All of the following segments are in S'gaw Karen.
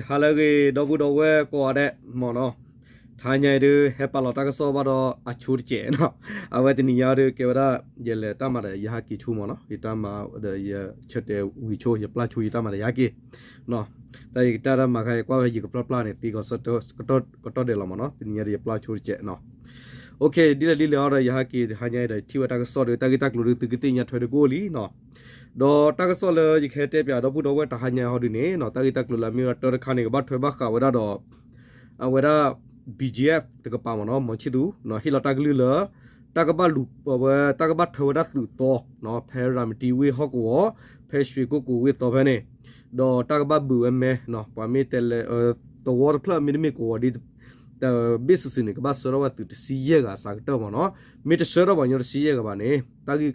ဟါလၢအဂ့ၤ ဒီပုၢ်ဒီဝဲၢ်ကိးဂၤဒဲးမ့ၢ်နီၤ, တဟါညါအံၤဒုး ဟဲပာ်လီၤတၢ်ကစီၣ်ဘၣ်ဒီးအဆိတစဲးနီၤ, အဝဲတနံၤညါဒုးကဲဝဲဒၣ် ယလဲၤတၢ်မၤဒီးယဟဲက့ၤဆိမ့ၢ်နီၤ, ယတၢ်မၤဒီးယဆၢတဲာ်ဝံၤဆိ ယပျၢ်ဆိယတၢ်မၤဒီးယဟဲက့ၤ, တၢ်ယကတၢ်တၢ်မၤခါအံၤ ကွၢ်ဝဲယကပျၢ်ပျၢ်န့ၣ် သ့ကီးဆၢကတီၢ်ဒဲးလီၤမ့ၢ်နီၤ, တနံၤညါဒုးယပျၢ်ဆိတစဲးနီၤ ဒ်လဲၣ်ဒ်လဲၣ်အီၤဒီး ယဟဲက့ၤတဟါညါအံၤဒီး ထံၣ်ဝဲတၢ်ကစီၣ်ဒီး တၢ်ဂ့ၢ်တၢ်ကျိၤဒုး သုကသ့ၣ်ညါထွဲဒုးကအိၣ်လံနီၤ, ဒီးတၢ်ကစီၣ်လၢယကဟဲတဲပၠးဒီပုၢ်ဒီဝဲၢ်တဟါညါအံၤဟီဒုးန့ၣ်နီၤ, တၢ်ဂ့ၢ်တၢ်ကျိၤလၢအမ့ၢ်ဝဲတၢ်တခါန့ၣ် ကဘၣ်ထွဲဘၣ်ဃးဝဲဒၣ်ဒီး အဝဲဒၣ် ဘံၣ်ကၠံၣ်အ့ၣ် တကပၤမ့ၢ်နီၤ, မီၤဆံၣ်သူး ဟ့ၣ်လီၤတၢ်ကလုၢ်လၢ တၢ်ကဘၣ်လူၤဝဲ တၢ်ကဘၣ်ထၢဝဲဒၣ်သုးသီ ဖဲရၤမတံဝ့ၢ်ဟီၣ်ကဝီၤ ဖဲရွှ့ၣ်ကိၣ်ကိၤဝ့ၢ်သီဖဲန့ၣ်, ဒီးတၢ်ကဘၣ်ဘုးဝဲမဲ ပှၤမ့ၢ်တဲလဲၣ် သဝီတဖျၢၣ်မ့တမ့ၢ်ကဝီၤဒ် တဘ့ၣ်စုာ်စုာ်န့ၣ် ကဘၣ်ဆှၢထီၣ်ဝဲသုးတဆံယဲၢ်ဂၤအစှၤကတၢၢ်မ့ၢ်နီၤ, မ့ၢ်တဆှၢထီၣ်ပှၤကညီတဆံယဲၢ်ဂၤဘၣ်န့ၣ် တၢ်ဂ့ၢ်တၢ်ကီ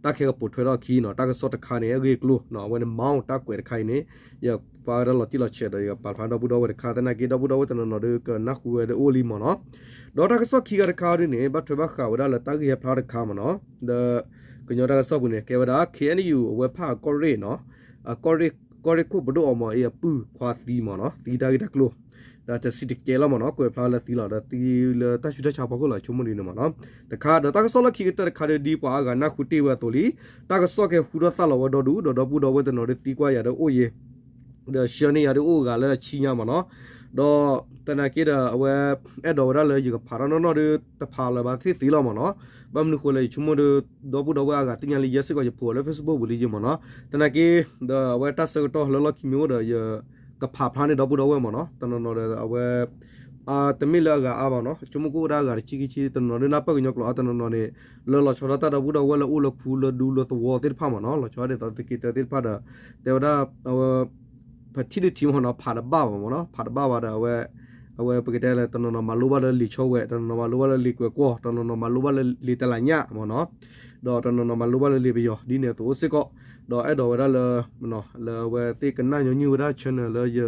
တၢ်ခဲကပိာ်ထွဲထီၣ်အခံနီၤ, တၢ်ကစီၣ်တခါန့ၣ် အဂ့ၢ်အကျိၤ အဝဲန့ၣ် မီၤတၢ်ကွဲးတခါအံၤန့ၣ် ယပာ်ဝဲဒၣ်လီၤတံၢ်လီၤဆဲးဒီး ယကပာ်ဖျါဒီပုၢ်ဒီဝဲၢ်တခါ သနာ်က့ဒီပုၢ်ဒီဝဲၢ်တနီၤနီၤဒီး ကနၢ်ဟူဝဲဒၣ်အိၣ်လံမ့ၢ်နီၤ, ဒီးတၢ်ကစီၣ်ခံဂၤတခါဒ်န့ၣ် ဘၣ်ထွဲဘၣ်ဃးဝဲဒၣ်လၢတၢ်ဂ့ၢ်ဟဲဖျါတခါမ့ၢ်နီၤ, ဒီး ကညီတၢ်ကစီၣ်ပူၤန့ၣ် ကဲဝဲဒၣ် ခ့ၣ်အဲၣ်ယူၣ် အဝဲဖးအကီၢ်ရ့ၣ်နီၤ, ကီၢ်ရ့ၣ်ခိၣ်ပဒိၣ်အီၤမ့ၢ်အံၤအပုၢ်ခွါသံမ့ၢ်နီၤ, သံတၢ်ဂ့ၢ်တၢ်ကျိၤ ဒီးတဆံးတကဲလီၤမ့ၢ်နီၤ, ကွဲးဖျါလၢသံလီၤဒီးသံလၢတၢ်ဆူးတၢ်ဆါဖီခိၣ်လီၤ ဆိကမိၣ်ဒ်န့ၣ်မ့ၢ်နီၤ, တခါ ဒီးတၢ်ကစီၣ်လၢခံကတၢၢ်တခါဒီး ဒ်ပှၤအါဂၤနၢ်ဟူတ့ၢ်ဝဲအသိးလံ, တၢ်ကစီၣ်ကဲဟူထီၣ်သါလီၤဝဲဒီဒူၣ် ဒီးဒီပုၢ်ဒီဝဲၢ်တနီၤဒီးသံကွၢ်ယၤဒီးအိၣ်ယဲ ဒီးဆှၢန့ၢ်ယၤဒီးအိၣ်ဂၤလၢအဆံညါမ့ၢ်နီၤ, ဒီးသနာ်က့ဒီးအဝဲ အဲၣ်ဒိးဝဲဒၣ်လၢယကဖးထီၣ်နီၢ်နီၢ်ဒီး တဖးလၢၤဘၣ်သ့ၣ်သ့လီၤမ့ၢ်နီၤ, ဘၣ်မနုၤဃိလဲၣ် ယဆိကမိၣ်ဒီး ဒီပုၢ်ဒီဝဲၢ်အါဂၤသ့ၣ်ညါလံ ယဲစ့ၢ်ကီးယဖိးလၢ Facebook ပူၤလံယမ့ၢ်နီၤ, သနာ်က့ ဒီးအဝဲတၢ်ဆၢကတီၢ်လၢလီၢ်ခံမ့ၢ်အိၣ်ဒီး ယကဖးဖျါန့ၢ်ဒီပုၢ်ဒီဝဲၢ်မ့ၢ်နီၤ, တနီၤနီၤဒီးအဝဲ တမ့ၢ်လၢအဂၤအါဘၣ်နီၤ, ဆိကမိၣ်ကအိၣ်ဝဲဒၣ်အဂၤတဆံခံဆံ တနီၤနီၤဒီးနၢ်ပၢၢ်ကညီကျိာ်အါ တနီၤနီၤန့ၣ် လၢလီၤဆီဒၣ်တၢ်ဒီပုၢ်ဒီဝဲၢ်လၢအိၣ်လၢခူလၢဒူလၢသဝီသ့ၣ်တဖၣ်မ့ၢ်နီၤ, လီၤဆီဒၣ်ဒ်သိးသုးက့တၢသ့ၣ်တဖၣ်ဒီး တဲဝဲဒၣ် အဝဲ ဖးထံဒုးထံမ့ၢ်နီၤ ဖးတဘၣ်ဘၣ်မ့ၢ်နီၤ, ဖးတဘၣ်ဘၣ်ဒီးအဝဲ အဝဲပကတဲလၢ တနီၤနီၤမၤလိဘၣ်လၢလံာ်ဆီဝဲ, တနီၤနီၤမၤလိဘၣ်လၢလံာ်ကွဲးကွီၢ်, တနီၤနီၤမၤလိဘၣ်လၢလံာ်တလးညၣ်မ့ၢ်နီၤ, ဒီးတနီၤနီၤမၤလိဘၣ်လၢလံာ်ပယီၤ ဒ်န့ၣ်အသိးအိၣ်စ့ၢ်ကီး, ဒီးအဲၣ်ဒိးဝဲဒၣ်လၢ လၢအဝဲသ့ၣ်ကနၣ်ညီနုၢ်ဝဲဒၣ် channel လၢယ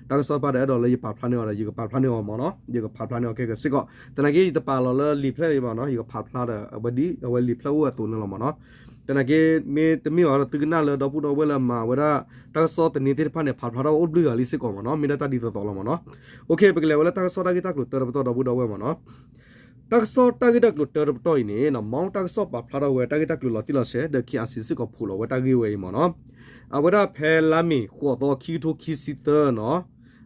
တၢ်ကစီၣ်တဖၣ်ဒီး အဲၣ်ဒိးလၢယပာ်ဖျါန့ၢ်အီၤဒီး ယကပာ်ဖျါန့ၢ်အီၤမ့ၢ်နီၤ, ယကပာ်ဖျါန့ၢ်အီၤခဲကစ့ၢ်ကီး, သနာ်က့ယတပာ်လီၤလၢလံာ်ဖျၢၣ်အံၤဘၣ်နီၤ, ယကဖးဖျါဒီး အဝဲဒ်အဝဲလံာ်ဖျၢၣ်အိၣ်အသိးန့ၣ်လီၤမ့ၢ်နီၤ, သနာ်က့ မ့တမ့ၢ်အီၤဒီး သုကနၣ်လၢဒီပုၢ်ဒီဝဲၢ်လၢမၤဝဲဒၣ် တၢ်ကစီၣ်သန့သ့ၣ်တဖၣ်န့ၣ် ဖးဖျါထီၣ်ဝဲအိၣ်ဘျုးဂၤလံစ့ၢ်ကီးမ့ၢ်နီၤ, မ့ၢ်ဒၣ်တၢ်ဒ်သိးသိးလီၤမ့ၢ်နီၤ, ပကလဲၤဝဲလၢတၢ်ကစီၣ်တၢ်ဂ့ၢ်တၢ်ကျိၤတၢတပတီၢ်ဒီပုၢ်ဒီဝဲၢ်မ့ၢ်နီၤ တၢ်ကစီၣ်တၢ်ဂ့ၢ်တၢ်ကျိၤတၢတပတီၢ်အံၤန့ၣ် မီတၢ်ကစီၣ်ပာ်ဖျါထီၣ်ဝဲတၢ်ဂ့ၢ်တၢ်ကျိၤလီၤတံၢ်လီၤဆဲး ဒီး KIC စ့ၢ်ကီးဖီၣ်လီၤဝဲတၢ်ဂ့ၢ်ဝဲအံၤမ့ၢ်နီၤ, အဝဲဒၣ်ဖဲလါမ့ၤ ဃိးသီ ခံကထိခံဆံသၢနီၤ,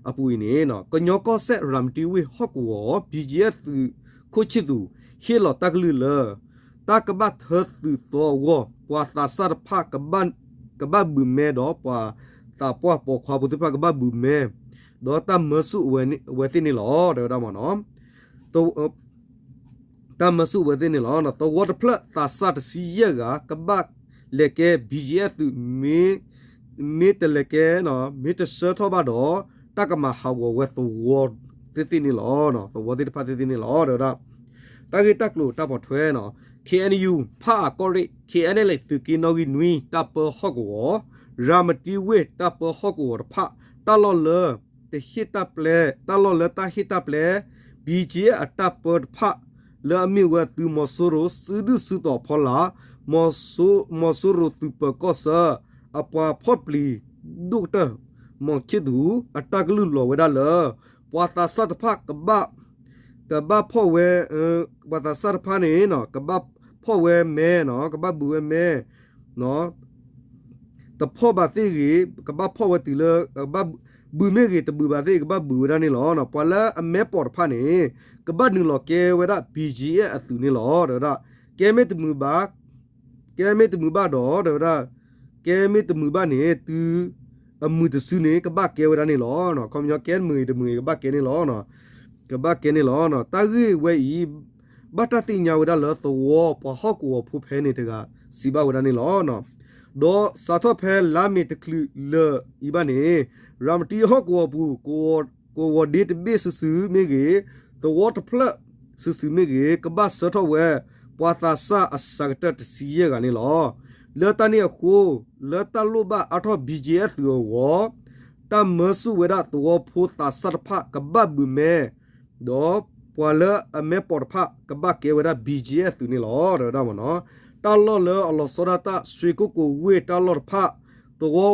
အပူၤအံၤန့ၣ် ကညီကီၢ်စဲၣ် ရၤမတံဝ့ၢ်ဟီၣ်ကဝီၤ ဘံၣ်ကၠံၣ်အဲၣ်သုးခိၣ်ဆံၣ်သူး ဟ့ၣ်လီၤတၢ်ကလုၢ်လၢ တၢ်ကဘၣ်ထၢသုးသီအဂီၢ် ပှၤသးစၢ်တဖၣ် ကဘၣ်ဘုးမဲဒီး ပှၤသးပှၢ်ပိာ်ခွါဖိသ့ၣ်တဖၣ်ကဘၣ်ဘုးမဲ ဒီးတၢ်မၢဆူၣ်ဝဲသ့ၣ်န့ၣ်လီၤ တဲဝဲဒၣ်မ့ၢ်နီၤ, တၢ်မၢဆူၣ်ဝဲသ့ၣ်န့ၣ်လီၤ. သဝီတဖျၢၣ်သးစၢ်တဆံယဲၢ်ဂၤ ကဘၣ်လဲၤကဲ ဘံၣ်ကၠံၣ်အဲၣ်သုး မ့ၢ်တလဲၤကဲ မ့ၢ်တဆှၢထီၣ်ဘၣ်ဒီး တၢ်ကမၤဟးဂီၤဝဲသဝီသ့ၣ်သ့ၣ်န့ၣ်လီၤ. သဝီသ့ၣ်တဖၣ်သ့ၣ်သ့ၣ်န့ၣ်လီၤ တဲဝဲဒၣ်. တၢ်ဂ့ၢ်တၢ်ကျိၤတၢ်ပိာ်ထွဲနီၤ, ခ့ၣ်အဲၣ်ယူၣ် ဖၣ်အၣ်ကီၢ်ရ့ၣ်, ခ့ၣ်အဲၣ်လဲၣ် သုးက့နီၣ်ဂံၢ်နွံ တၢ်ပၢဟီၣ်ကဝီၤ, ရၤမတံဝ့ၢ်တၢ်ပၢဟီၣ်ကဝီၤတဖၣ် တၢ်လီၢ်လၢ တဟ့ၣ်တၢ်ပျဲ, တၢ်လီၢ်လၢတၢ်ဟ့ၣ်တၢ်ပျဲ ဘံၣ်ကၠံၣ်အဲၣ်အတၢ်ပၢတဖၣ် လၢအမ့ၢ်ဝဲသုးမီၤစိရိၤ စုဒုၣ်စုတီၤဖီလာ် မီၤစိရိၤသုးပၢၤကီၢ်ဆၢ အပှၤဖီၣ်ပျံၤဒိၣ်ကတၢၢ် မီၤဆံၣ်သူး အတၢ်ကလုၢ်လီၤဝဲဒၣ်လၢ ပှၤသးစၢ်တဖၣ် ကဘၣ်ဖီၣ်ဝဲ, ပှၤသးစၢ်တဖၣ်န့ၣ် ကဘၣ်ဖီၣ်ဝဲမဲနီၤ, ကဘၣ်ဘုးဝဲမဲ တဖီၣ်ဘၣ်သ့ၣ်ဂ့ၤ ကဘၣ်ဖီၣ်ဝဲတုၤလၢ ဘုးမ့ၢ်ဂ့ၤ တဘုးဘၣ်သ့ၣ်ဂ့ၤ ကဘၣ်ဘုးဝဲဒၣ်န့ၣ်လီၤ. ပှၤလၢအမဲပိာ်တဖၣ်န့ၣ် ကဘၣ်နုာ်လီၤကဲဝဲဒၣ် ဘံၣ်ကၠံၣ်အဲၣ်အသုးန့ၣ်လီၤ တဲဝဲဒၣ်. ကဲမ့ၢ်တမုာ်ဘၣ် ကဲမ့ၢ်တမုာ်ဘၣ်ဒီး တဲဝဲဒၣ်, ကဲမ့ၢ်တမုာ်ဘၣ်န့ၣ် တုၤအမုာ်တစုန့ၣ် ကဘၣ်ကဲဝဲဒၣ်န့ၣ်လီၤ. ခီပညီ ကဲမုာ်ဂ့ၤတမုာ်ဂ့ၤ ကဘၣ်ကဲန့ၣ်လီၤ. ကဘၣ်ကဲန့ၣ်လီၤ. တၢ်ဂ့ၢ်ဝဲအံၤ ဘၣ်တၢ်သ့ၣ်ညါဝဲဒၣ်လၢသဝီပှၤဟီၣ်ကဝီၤဖိဖဲန့ၣ်တဂၤ စံးဘၣ်ဝဲဒၣ်န့ၣ်လီၤ. ဒီးစးထီၣ်ဖဲလါမ့ၤတချုးလၢာ်အံၤဘၣ်န့ၣ် ရၤမတံဟီၣ်ကဝီၤပူၤ ကဝီၤဒ့တဘ့ၣ်စုာ်စုာ်မ့ၢ်ဂ့ၤ, သဝီတဖျၢၣ်စုာ်စုာ်မ့ၢ်ဂ့ၤ, ကဘၣ်ဆှၢထီၣ်ဝဲ ပှၤသးစၢ်အစှၤကတၢၢ်တဆံယဲၢ်ဂၤန့ၣ်လီၤ. လၢတၢ်န့ၣ်အဃိ လၢတၢ်လိၣ်ဘၣ်အါထီၣ် ဘံၣ်ကၠံၣ်အဲၣ်သုးအဂီၢ် တၢ်မၢဆူၣ်ဝဲဒၣ်သဝီဖိသးစၢ်တဖၣ် ကဘၣ်ဘုးမဲ ဒီးပှၤလၢအမဲပိာ်တဖၣ် ကဘၣ်ကဲဝဲဒၣ် ဘံၣ်ကၠံၣ်အဲၣ်သုးန့ၣ်လီၤ တဲဝဲဒၣ်မ့ၢ်နီၤ. တၢ်လီၢ်လၢအလီၤဆီဒၣ်တၢ် ရွှ့ၣ်ကိၣ်ကိၤဝ့ၢ်တၢ်လီၢ်တဖၣ် သဝီ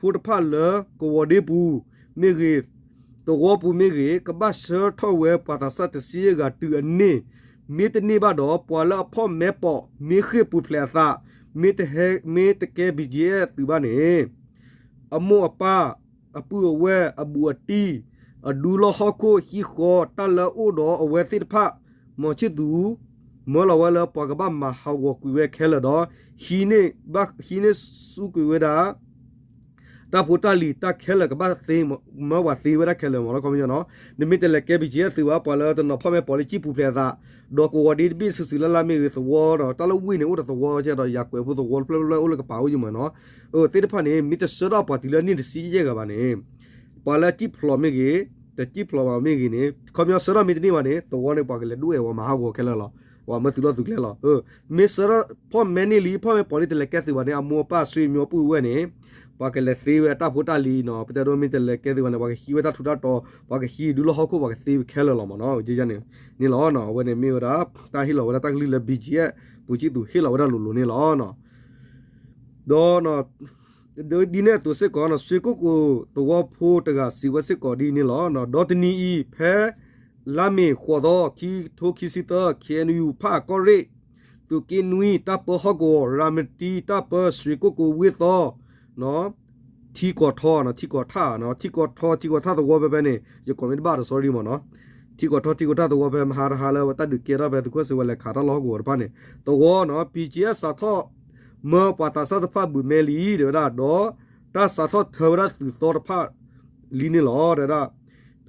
ဖိတဖၣ်လၢကဝီၤဒ့ပူၤမ့ၢ်ဂ့ၤ, သဝီပူၤမ့ၢ်ဂ့ၤ, ကဘၣ်ဆှၢထီၣ်ဝဲပှၤသးစၢ်တဆံယဲၢ်ဂၤတုၤအန့ၣ်, မ့တန့ၢ်ဘၣ်ဒီး ပှၤလၢအဖီၣ်မဲပိာ် မ့ၢ်ဃ့ၢ်ပူၤဖျဲးအသး, မ့ၢ်တဟဲ, မ့ၢ်တကဲ ဘံၣ်ကၠံၣ်အဲၣ် သုးဘၣ်န့ၣ် အမိၢ်အပၢ်, အပုၢ်အဝဲၢ်, အဘူးအတံၢ်, အဒူလီၢ်ဟီၣ်ခိၣ်ဟံၣ်ဃီ တၢ်လၢအအိၣ်ဒီးအဝဲသ့ၣ်တဖၣ်, မီၤဆံၣ်သူး မၢလီၤဝဲလၢပှၤကဘၣ်မၤဟးဂီၤကွံာ်ဝဲခဲလၢာ်ဒီး ဟံးန့ၢ်, ဟံးန့ၢ်ဆူၣ်ကွံာ်ဝဲဒၣ် တၢ်ဖိတၢ်လံၤတၢ်ခဲလၢာ်ကဘၣ်သ့, မၢပှၤသ့ဝဲဒၣ်ခဲလၢာ်မ့ၢ်နီၤ ခီပညီနီၤ, နမ့ၢ်တလဲၤကဲ ဘံၣ်ကၠံၣ်အဲၣ် သုးဘၣ် ပှၤလၢတနီၤဖီၣ်မဲပိာ်လၢကံၣ်ပူၤဖျဲးအသး, ဒီးကဝီၤဒ့တဘ့ၣ် ဆူၣ်ဆူၣ်လၢ်လၢ်မ့ၢ်ဂ့ၤ သဝီဒီး တၢ်လၢဝ့ၢ်န့ၣ် အိၣ်ဒီးသဝီကဲဒီး ယၤကွဲးဖိသဝီတဖျၢၣ်ဖျၢၣ်အိၣ်လၢကပၤအိၣ်ယမ့ၢ်နီၤ, သ့ၣ်တဖၣ်န့ၣ် မ့ၢ်တဆှၢထီၣ်ပှၤတုၤလၢန့ၣ်တဆံယဲၢ်ဂၤဘၣ်န့ၣ် ပှၤလၢကံၣ်ဖျိးမ့ၢ်ဂ့ၤ, တကံၣ်ဖျိးဘၣ်မ့ၢ်ဂ့ၤန့ၣ် ခီပညီဆှၢထီၣ်မ့ၢ်တန့ၢ်ဘၣ်န့ၣ် သဝီန့ၣ် ပှၤကလဲၤဒိၣ်အဲၣ်ဝဲမၤဟးဂီၤခဲလၢာ်လီၤ, ပှၤမၢသုးလီၢ်သုးကျဲလီၤ, မ့ၢ်ဆှၢထီၣ်ဖီၣ်မဲန့ၢ်လံ ဖီၣ်မဲပိာ်လံ တလဲၤကဲသုးဘၣ်န့ၣ် အမိၢ်အပၢ် ဆွေမျိုး ပုၢ်ဝဲၢ်န့ၣ် ပှၤကလဲၤသ့ဝဲတၢ်ဖိတၢ်လံၤနီၤ, ပတဲဒိမ့ၢ်တလဲၤကဲသုးဘၣ်န့ၣ် ပှၤကဟံးဝဲတၢ်ထူးတၢ်တီၤ, ပှၤကဟံးဒူလီၢ်ဟီၣ်ခိၣ် ပှၤကသ့ဝဲခဲလၢာ်လီၤမ့ၢ်နီၤ, ယန့ၣ်လီၤ, အဝဲန့ၣ်မ့ၢ်ဝဲဒၣ် တၢ်ဟ့ၣ်လီၤဝဲဒၣ်တၢ်ကလုၢ်လၢ ဘံၣ်ကၠံၣ်အဲၣ် ပူၤကံၣ်သူးဟ့ၣ်လီၤဝဲဒၣ်လိၤလိၤန့ၣ်လီၤ. ဒီး ဒ်န့ၣ်အသိးစ့ၢ်ကီး ဆွ့ကိၣ်ကိၤသဝီဖိတဂၤစံးဝဲစ့ၢ်ကီးဒ်န့ၣ်လီၤ. ဒီးတနံၤအံၤ ဖဲလါမ့ၤဃိးသီ ခံကထိခံဆံသၢ ခ့ၣ်အဲၣ်ယူၣ် ဖၣ်အကီၢ်ရ့ၣ် သုးက့နွံ တၢ်ပၢဟီၣ်ကဝီၤ ရၤမတံ တၢ်ပၢ ဆွ့ကိၣ်ကိၤဝ့ၢ်သီ ထံကီၢ်ထီ ထံကီၢ်ထၣ် ထံကီၢ်ထီ ထံကီၢ်ထီသဝီဖဲဖဲန့ၣ် ယကိးမ့ၢ်တဘၣ်ဒီး sorry မ့ၢ်နီၤ, ထံကီၢ်ထီ ထံကီၢ်ထၣ်သဝီဖဲမဟါတဟါလၢဝဲတၢ်ဒုးကဲထီၣ်ဖဲသုးခိၣ်စ့ဝဲလဲၤခးတၢ်လီၢ်ဟီၣ်ကဝီၤတဖၣ်န့ၣ် သဝီနီၤ ဘံၣ်ကၠံၣ်အဲၣ် စးထီၣ်မၢပှၤသးစၢ်တဖၣ်ဘုးမဲလံ တဲဝဲဒၣ် ဒီးတၢ်စးထီၣ်ထၢဝဲဒၣ်သုးသီတဖၣ်လံန့ၣ်လီၤ တဲဝဲဒၣ်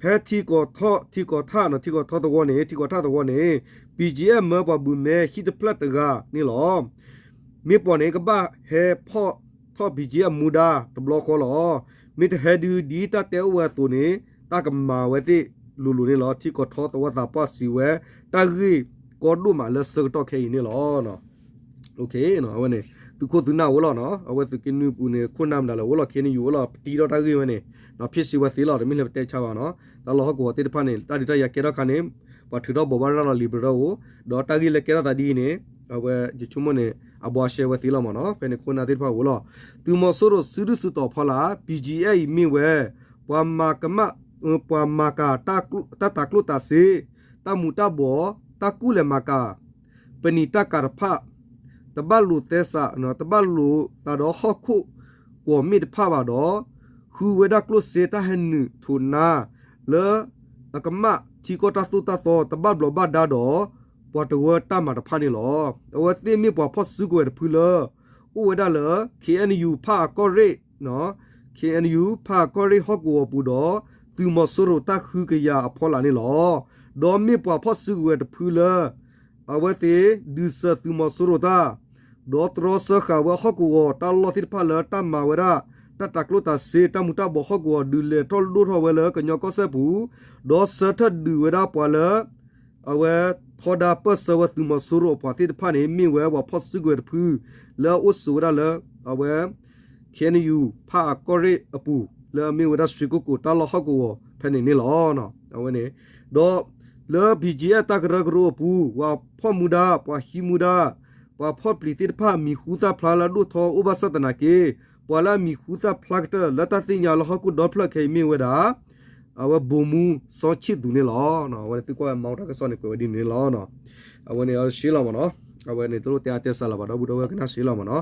ဖဲထံကီၢ်ထီ ထံကီၢ်ထၣ်နီၤ ထံကီၢ်ထီသဝီန့ၣ် ထံကီၢ်ထၣ်သဝီန့ၣ် ဘံၣ်ကၠံၣ်အဲၣ် မၢပှၤဘုးမဲဟံၣ်တဖျၢၣ်တဂၤန့ၣ်လီၤ. မ့ၢ်ပှၤန့ၣ် ကဘၣ်ဟဲဖီၣ်ထီၣ် ဘံၣ်ကၠံၣ်အဲၣ် မူဒါတဘျီဃီလီၤ. မ့ၢ်တဟဲဒုး ဒ်တၢ်တဲအိၣ်ဝဲအသိးန့ၣ် တၢ်ကမၤဝဲသ့ၣ်လိၤလိၤန့ၣ်လီၤ. ထံကီၢ်ထီသဝီသးပှၢ်စံးဝဲ တၢ်ဂ့ၢ်ကီဒိၣ်မးလၢဆၢကတီၢ်ခဲအံၤန့ၣ်လီၤ. အဝဲန့ၣ် သုးခိၣ်သုးနၢ်အိၣ်လီၤနီၤ အဝဲသုးက့နွံပူၤန့ၣ် ခိၣ်နၢ်မတၤလဲၣ်အိၣ်လီၤ ခ့ၣ်အဲၣ်ယူၣ် အိၣ်လီၤ ပတံထီၣ်တၢ်ဂ့ၢ်ဝဲန့ၣ် ဖ့ၣ်စံးဝဲသ့လီၤ တမ့ၢ်လၢပတဲဆါဘၣ်နီၤ တၢ်လီၢ်ဟီၣ်ကဝီၤသ့ၣ်တဖၣ်န့ၣ် တၢ်ဒုးတၢ်ယၤကဲထီၣ်ခါန့ၣ် ပှၤထုးထီၣ်ဘိးဘၣ်ရၤလီၤလံာ်ပရၢအိၣ် ဒီးတၢ်ဂ့ၢ်လၢကဲထီၣ်သးဒ်အံၤန့ၣ် အဝဲယဆိကမိၣ်န့ၣ် အဘှါရှဲဝဲသ့လီၤမ့ၢ်နီၤ ဖဲန့ၣ်ခိၣ်နၢ်သ့ၣ်တဖၣ်အိၣ်လီၤ သုးမီၤစိရိၤစုဒုၣ်စုတီၤဖီလာ် ဘံၣ်ကၠံၣ်အဲၣ် အံၤမ့ၢ်ဝဲ ပှၤမၤကမၣ် ပှၤမၤကၤ တၢ်တၤကျိၣ်တၤစ့ တၢ်မူၤတၢ်ဘှီး တၢ်ကူၣ်လဲၤမၤကၤ ပနံာ်တၢ်ကၤတဖၣ် တဘၣ်လိာ်သဲစး တဘၣ်လိာ်သးဒီးဟီၣ်ခိၣ်ကွီၢ်မ့ၣ်တဖၣ်ဘၣ်ဒီး ဃုဝဲဒၣ်ကျိၣ်စ့တၢ်ဟဲနုာ်ထိးနါ လၢအကမၣ်ထံကီၢ်တၢ်သိၣ်တၢ်သီ တဘၣ်ဘျီးဘၣ်ဒါဒီး ပှၤတဝၢတၢ်မၤတဖၣ်န့ၣ်လီၤ. အဝဲသ့ၣ်မ့ၢ်ပှၤဖီၣ်စုကဝဲၤတဖုလၢ အိၣ်ဝဲဒၣ်လၢ ခ့ၣ်အဲၣ်ယူၣ် ဖၣ်အကီၢ်ရ့ၣ် ခ့ၣ်အဲၣ်ယူၣ် ဖၣ်အကီၢ်ရ့ၣ်ဟီၣ်ကဝီၤပူၤဒီး သုးမီၤစိရိၤတၢ်ဃုကယၤအဖီလာ်န့ၣ်လီၤ. ဒီးမ့ၢ်ပှၤဖီၣ်စုကဝဲၤတဖုလၢ အဝဲသ့ၣ်ဒုးစၢၤသုးမီၤစိရိၤတၢ် ဒီးတြီစၢဃာ်ဝဲဟီၣ်ကဝီၤတၢ်လီၢ်သ့ၣ်တဖၣ်လၢတၢ်မၤဝဲဒၣ် တၢ်တၤကျိၣ်တၤစ့ တၢ်မူၤတၢ်ဘှီးဟီၣ်ကဝီၤ ဒုးလဲၤထီၣ်ဒိၣ်ထီၣ်ဝဲလၢကညီကီၢ်စဲၣ်ပူၤ ဒီးဆၢထၢၣ်ဒုးဝဲဒၣ်ပှၤလၢ အဝဲထီဒါပၢၢ်ဆၢဝဲသုးမီၤစိရိၤအပှၤသ့ၣ်တဖၣ်န့ၣ် မ့ၢ်ဝဲပှၤဖီၣ်စုကဝဲၤတဖု လၢအအိၣ်ဆိးဝဲဒၣ်လၢ အဝဲ ခ့ၣ်အဲၣ်ယူၣ် ဖၣ်အကီၢ်ရ့ၣ်အပူၤ လၢအမ့ၢ်ဝဲဒၣ်ဆွ့ကိၣ်ကိၤတၢ်လီၢ်ဟီၣ်ကဝီၤဖဲန့ၣ်န့ၣ်လီၤ. အဝဲန့ၣ် ဒီးလၢ ဘံၣ်ကၠံၣ်အဲၣ် တၢ်ကရၢကရိအပူၤ ပှၤဖီၣ်မူဒါ ပှၤဟံးမူဒါ ပှၤဖီၣ်ပျံၤသ့ၣ်တဖၣ် မံၤဟူသၣ်ဖျါလၢအဒိၣ်ထီအိၣ်ဘၣ်ဆၣ်သနာ်က့ ပှၤလၢအမံၤဟူသၣ်ဖျါကတၢၢ်လၢတၢ်သ့ၣ်ညါလၢဟီၣ်ခိၣ်ဒီဖျၢၣ်ခဲအံၤမ့ၢ်ဝဲဒၣ် အဝဲ ဗိုလ်မှူး စီးချစ်သူ န့ၣ်လီၤ. အဝဲန့ၣ်သုကွၢ်ဝဲမၤအူတၢ်ကစီၣ်န့ၣ် ကွဲးဝဲဒ်န့ၣ်လီၤ. အဝဲန့ၣ်အီၤရှဲလီၤမ့ၢ်နီၤ. အဝဲန့ၣ်တလိၣ်တဲအါတဲစှၤလၢၤဘၣ် ဒီပုၢ်ဒီဝဲၢ်ကနၣ်ရှဲလီၤမ့ၢ်နီၤ.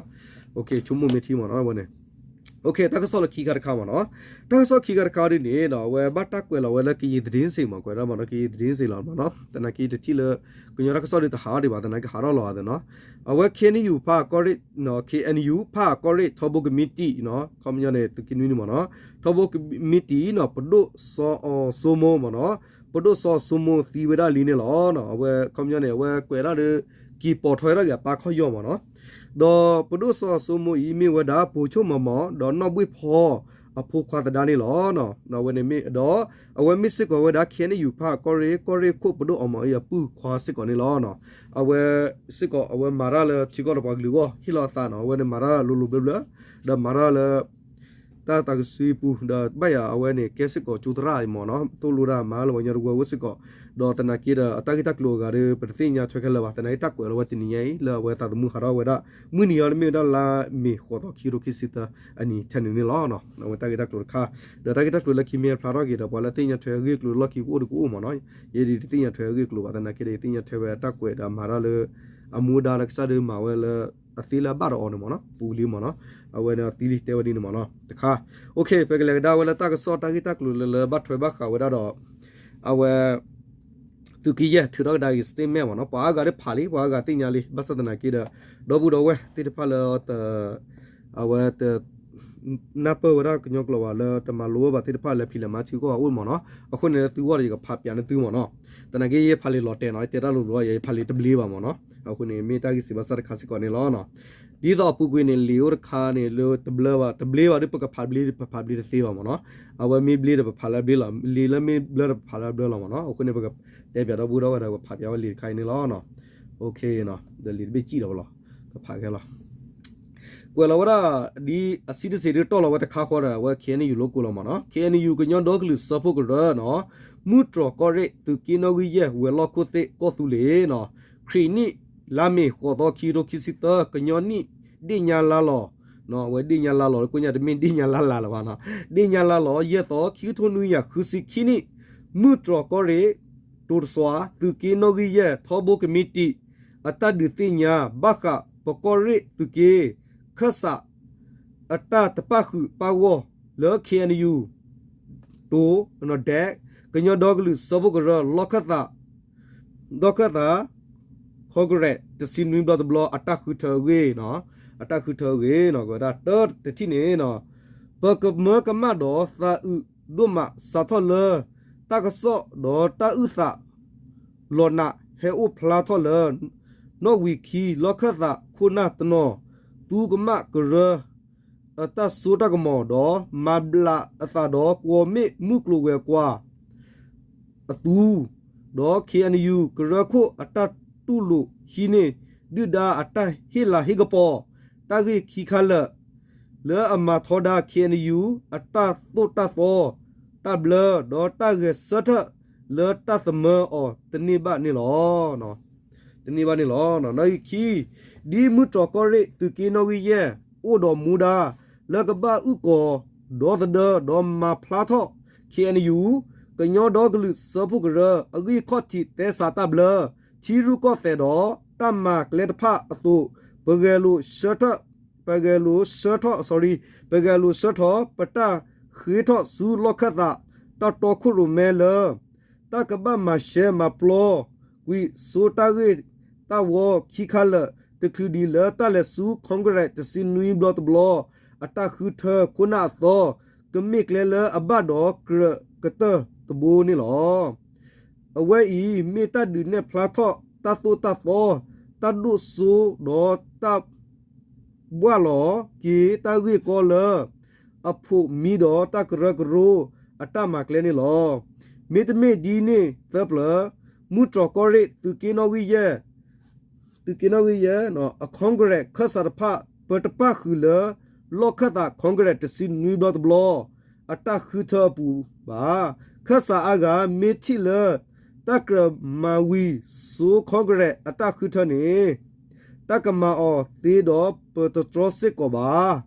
ဆိကမိၣ်မ့ၢ်ထံမ့ၢ်နီၤ အဝဲန့ၣ် တၢ်ကစီၣ်လၢခံခါတခါမ့ၢ်နီၤ. တၢ်ကစီၣ်ခံခါတခါဒ်န့ၣ်ဒီး အဝဲဘၣ်တၢ်ကွဲးလီၤဝဲလၢကယံာ်သဒ့စ့ၢ်မ့ၢ် ကွဲးဒၣ်မ့ၢ်နီၤ ကယံာ်သဒ့စ့ၢ်လီၤမ့ၢ်နီၤ. သနာ်က့တထံၣ်လၢ ကညီတၢ်ကစီၣ်ဒ်တဟးထီၣ်ဒံးဘၣ် သနာ်က့ဟးထီၣ်လီၤအသးနီၤ. အဝဲ ခ့ၣ်အဲၣ်ယူၣ် ဖၣ်အကီၢ်ရ့ၣ် ခ့ၣ်အဲၣ်ယူၣ် ဖၣ်အကီၢ်ရ့ၣ် ထီဘိကမံးတံာ် ခီပညီန့ၣ် သုးက့နွံန့ၣ်မ့ၢ်နီၤ ထီဘိကမံးတံာ်နီၤ ပဒိၣ်စီၤအီၤစိမိၢ်မ့ၢ်နီၤ ပဒိၣ်စီၤအီၤစိမိၢ်သံဝဲဒၣ်လံန့ၣ်လီၤ. အဝဲခီပညီန့ၣ် အဝဲကွဲးဒၣ်ဒီး က့ၤပိာ်ထီၣ်ဝဲဒၣ်က့ၤအပၢ်ခီၣ်ယီၢ်မ့ၢ်နီၤ. ဒီးပဒိၣ်စီၤအီၤစိမိၢ်အံၤမ့ၢ်ဝဲဒၣ် ပိာ်ဆိၣ်မီၤမီၤ ဒီးနီၣ်ဘှ့ၣ်ဖီအဖိခွါသဒါန့ၣ်လီၤ. အဝဲန့ၣ်မ့ၢ်ဒီး အဝဲမ့ၢ်စ့ၢ်ကီးဝဲဒၣ် ခ့ၣ်အဲၣ်ယူၣ် ဖၣ်အကီၢ်ရ့ၣ် ကီၢ်ရ့ၣ်ခိၣ်ပဒိၣ်အီၤမီၤအံၤအပုၢ်ခွါစ့ၢ်ကီးန့ၣ်လီၤ. အဝဲစ့ၢ်ကီး အဝဲမၤတၢ်လၢထံကီၢ်ဒီးပှၤကလုာ်အဂီၢ် ဟ့ၣ်လီၤအသးနီၤ အဝဲန့ၣ်မၤတၢ်လိၤလိၤဘျၢဘျၢ ဒီးမၤတၢ်လၢ တၢ်သးကစုအပူၤ ဒီးဘၣ်ယၤအဝဲန့ၣ် ကဲစ့ၢ်ကီးကၠိသရၣ်အံၤမ့ၢ်နီၤ, သိၣ်လိတၢ်မၤလၢပှၤကညီတဝၢအအိၣ်စ့ၢ်ကီး, ဒီးသနာ်က့ဒီး အတၢ်ဂ့ၢ်တၢ်ကျိၤအဂၤဒီး ပတသ့ၣ်ညါထွဲခဲလၢာ်ဘၣ်, သနာ်က့တၢ်ကွဲးလီၤဝဲတနံၤညါအံၤ လၢအဝဲသးသမူဟးထီၣ်ဝဲဒၣ် မုၢ်နံၤအံၤလၢမ့ၢ်ဝဲဒၣ်လါမ့ၤ ဃိးသီ ခံကထိခံဆံသၢအနံၤထဲန့ၣ်န့ၣ်လီၤ. အဝဲတၢ်ဂ့ၢ်တၢ်ကျိၤတခါ, ဒီးတၢ်ဂ့ၢ်တၢ်ကျိၤလၢခံမ့ၢ်ဖျါထီၣ်က့ၤဒီး ပှၤလၢသ့ၣ်ညါထွဲအဂ့ၢ်အကျိၤလီၢ်ခံကအိၣ်တကအိၣ်မ့ၢ်နီၤ, ယဲဒၣ်တသ့ၣ်ညါထွဲအဂ့ၢ်အကျိၤဘၣ်, သနာ်က့ဒီး ယသ့ၣ်ညါထွဲဝဲတၢ်ကွဲးဒီးမၤတၢ်လၢ အမူဒါလၢကစၢ်ဒုးမၤဝဲလၢ အသ့လၢအဘၣ်ဒီးအီၤန့ၣ်မ့ၢ်နီၤ, ပူၤလံမ့ၢ်နီၤ, အဝဲန့ၣ်အသံလံတဲဝဲဒ်န့ၣ်မ့ၢ်နီၤ, တခါ, ပကလဲၤကဒါဝဲလၢတၢ်ကစီၣ်တၢ်ဂ့ၢ်တၢ်ကျိၤလၢလၢဘၣ်ထွဲဘၣ်ဃးဝဲဒၣ်ဒီး အဝဲ သုးက့ယဲၢ်ထုးထီၣ်ကဒါက့ၤ statement မ့ၢ်နီၤ, ပှၤအါဂၤဒၣ်ဖးလံ, ပှၤအါဂၤသ့ၣ်ညါလံ, ဘၣ်ဆၣ်သနာ်က့ဒီး ဒီပုၢ်ဒီဝဲၢ်သ့ၣ်တဖၣ်လၢ အဝဲတ နၢ်ပၢၢ်ဝဲဒၣ်ကညီကျိာ်ဘၣ်လၢတမၤလိဝဲဘၣ်သ့ၣ်တဖၣ်လၢဖံးလဲၤမၤထံကီၢ်အအိၣ်မ့ၢ်နီၤ, အဃိန့ၣ်လၢသုဂီၢ်ဒီး ယကဖးပၠးန့ၢ်သုမ့ၢ်နီၤ, သနာ်က့ယဖးလံာ်လီၤတဲာ်နီၤ, ယတဲတၢ်လိၤလိၤ ယဖးလံာ်တဘျ့ဘၣ်မ့ၢ်နီၤ, အဃိန့ၣ် မ့ၢ်တၢ်ဂ့ၢ်စံးဘၣ်ဆၣ်တခါစ့ၢ်ကီးန့ၣ်လီၤ. ဒ်သိးအပူၤကွံာ်န့ၣ် လံာ်အိၣ်တခါန့ၣ်လၢတဘျၢဘၣ်, တဘျ့ဘၣ်ဒီး ပကဖးဘျ့ ပဖးဘျ့တသ့ဘၣ်မ့ၢ်နီၤ, အဝဲမ့ၢ်ဘျ့ဒီးပဖးလၢဘျ့လီၤ, လံာ်လၢမ့ၢ်ဘျၢဒီးပဖးလၢဘျၢလီၤမ့ၢ်နီၤ, အဃိန့ၣ် ပကတဲပၠးဒီပုၢ်ဒီဝဲၢ်ဒီး ပဖးပၠးဝဲလံာ်တခါအံၤန့ၣ်လီၤ. ဒီးလံာ်တဘ့ၣ်ကံၣ်ဒီးပလီၤ, ကဖးခဲလီၤ ကွဲးလီၤဝဲဒၣ် ဒ်အဆံတစ့းဒုးတီၢ်လီၤဝဲတခါဃီဒီး အဝဲ ခ့ၣ်အဲၣ်ယူၣ်လိကိးလီၤမ့ၢ်နီၤ, ခ့ၣ်အဲၣ်ယူၣ်ကညီဒီကလုာ်စၢဖှိၣ်ကရၢနီၤ, မုၢ်တြီၢ်ကီၢ်ရ့ၣ် သုးက့နီၣ်ဂံၢ်ယဲၢ် ဝဲၤလီၢ်ခိၣ်သ့ၣ်ကီၢ်သူလ့ၤနီၤ, ခရံာ်နံၣ် လါမ့ၤ ဃိးသီ ခံကထိခံဆံသၢ ကညီနံၣ် ဒ့ၣ်ညါလါလီၤ, အဝဲဒ့ၣ်ညါလါလီၤ လၢကိညါတမ့ၢ် ဒ့ၣ်ညါလါလါလၢၤဘၣ်နီၤ, ဒ့ၣ်ညါလါလီၤ ယဲၢ်သီ ခံကထိနွံကယၤဃုဆံခံနံၣ်, မုၢ်တြီၢ်ကီၢ်ရ့ၣ် တိၤတစွၤ သုးက့နီၣ်ဂံၢ်ယဲၢ် ထီဘိကမံးတံာ် အတၢ်ဒုးသ့ၣ်ညါ ဘၣ်ဃးပကီၢ်ရ့ၣ်သုးက့ ခၢၣ်စး အတၢ်တပၣ်ဃုာ်ပၣ်ဂီၢ်လၢ ခ့ၣ်အဲၣ်ယူၣ် တိၤ ဒဲး ကညီဒီကလုာ်စၢဖှိၣ်ကရၢ လီၢ်ခၢၣ်သး ဒီးခၢၣ်သး Congress တဆံနွံဘျီတဘျီ အတၢ်ဃုထၢအဂ့ၢ်နီၤ, အတၢ်ဃုထၢအဂ့ၢ်နီၤ, ကဝဲဒၣ်တၢတထံၣ်န့ၣ်နီၤ, ပကမၢကမၣ်ဒီးသးအုးဒိၣ်မးစးထီၣ်လၢ တၢ်ကစီၣ်ဒီးတၢ်အုၣ်သး လီၤနးဟဲအိၣ်ဖျါထီၣ်လၢ နီၣ်ဝံာ်ခံ လီၢ်ခၢၣ်သးခိၣ်နၢ်တနီၤ သူကမၣ်ကရၢ အတၢ်စိတၢ်ကမီၤဒီး မၤဘျးအသးဒီး ကွီၢ်မ့ၣ်မုၢ်ကျိၤဝဲၤကွာ် အသူ, ဒီး ခ့ၣ်အဲၣ်ယူၣ် ကရၢခိၣ်အတၢ်တူၢ်လိာ်ဟံးန့ၢ် ဒုၣ်ဒါအတၢ်ဟ့ၣ်လၤဟ့ၣ်ကပီၤ တၢ်ဂ့ၢ်ခံခါလၢာ် လၢအမၤထီဒါ ခ့ၣ်အဲၣ်ယူၣ် အတၢ်သိၣ်တၢ်သီ တၢ်ဘျၢ ဒီးတၢ်ဂဲၤဆၢထၢၣ်လၢတၢ်သမၢအီၤတန့ၢ်ဘၣ်န့ၣ်လီၤ. တန့ၢ်ဘၣ်န့ၣ်လီၤ. နီၣ်ဂံၢ်ခံ, ဒ်မုၢ်တြီၢ်ကီၢ်ရ့ၣ် သုးက့နီၣ်ဂံၢ်ယဲၢ် အိၣ်ဒီးမူဒါ လၢကဘၣ်အုၣ်ကီၤဒီသဒၢ ဒီးမၤဖျါထီၣ် ခ့ၣ်အဲၣ်ယူၣ် ကညီဒီကလုာ်စၢဖှိၣ်ကရၢ အဂံၢ်ခီၣ်ထံးသဲစးတၢ်ဘျၢ ထံရူၢ်ကီၢ်သဲးဒီး တၢ်မၤကျဲတဖၣ်အသိး ပဂဲၤလိာ်ဆၢထၢၣ် ပဂဲၤလိာ်ဆၢထီၣ် sorry ပဂဲၤလိာ်ဆၢထီၣ် ပတၢ်ဃ့ထီၣ်ဆူလီၢ်ခၢၣ်သး တၢ်တီခိၣ်ရိၣ်မဲလၢ တၢ်ကဘၣ်မၤရှဲမၤပျီကွံာ် စိတၢ်ဂ့ၢ်တၢ်ဝီခံခါလၢာ် တချုးဒံးလၢတၢ်လဲၤဆူ Congress တဆံနွံဘျီတဘျီ အတၢ်ဃုထၢခိၣ်နၢ်အသီ ကမ့ၢ်ကျဲလၢအဘၣ်ဒီးကြၢးကတၢၢ်တဘိန့ၣ်လီၤ. အဝဲအံၤ မ့ၢ်တၢ်ဒုးနဲၣ်ဖျါထီၣ်တၢ်သိၣ်တၢ်သီ တၢ်ဒိၣ်စိဒီးတၢ် ဘှၣ်လီၤက့ၤတၢ်ဂ့ၢ်ကီလၢ အဖိးမံဒီးတၢ်ကရၢကရိအတၢ်မၤကျဲန့ၣ်လီၤ. မ့တမ့ၢ်ဒ်န့ၣ်သၢပျၢၤ မုၢ်တြီၢ်ကီၢ်ရ့ၣ် သုးက့နီၣ်ဂံၢ်ယဲၢ် သုးက့နီၣ်ဂံၢ်ယဲၢ် အ Congress ခၢၣ်စးတဖၣ် ပတပၣ်ဃုာ်လၢ လီၢ်ခၢၣ်သး Congress တဆံနွံဘျီတဘျီ အတၢ်ဃုထၢအပူၤဘၣ်. ခၢၣ်စးအါဂၤ မ့ၢ်ထံၣ်လၢ တၢ်ကြၢးမၤဝံၤစိ Congress အတၢ်ဃုထၢန့ၣ် တၢ်ကမၤအီၤသ့ဒီး ပတတြီစ့ၢ်ကီးဘၣ်,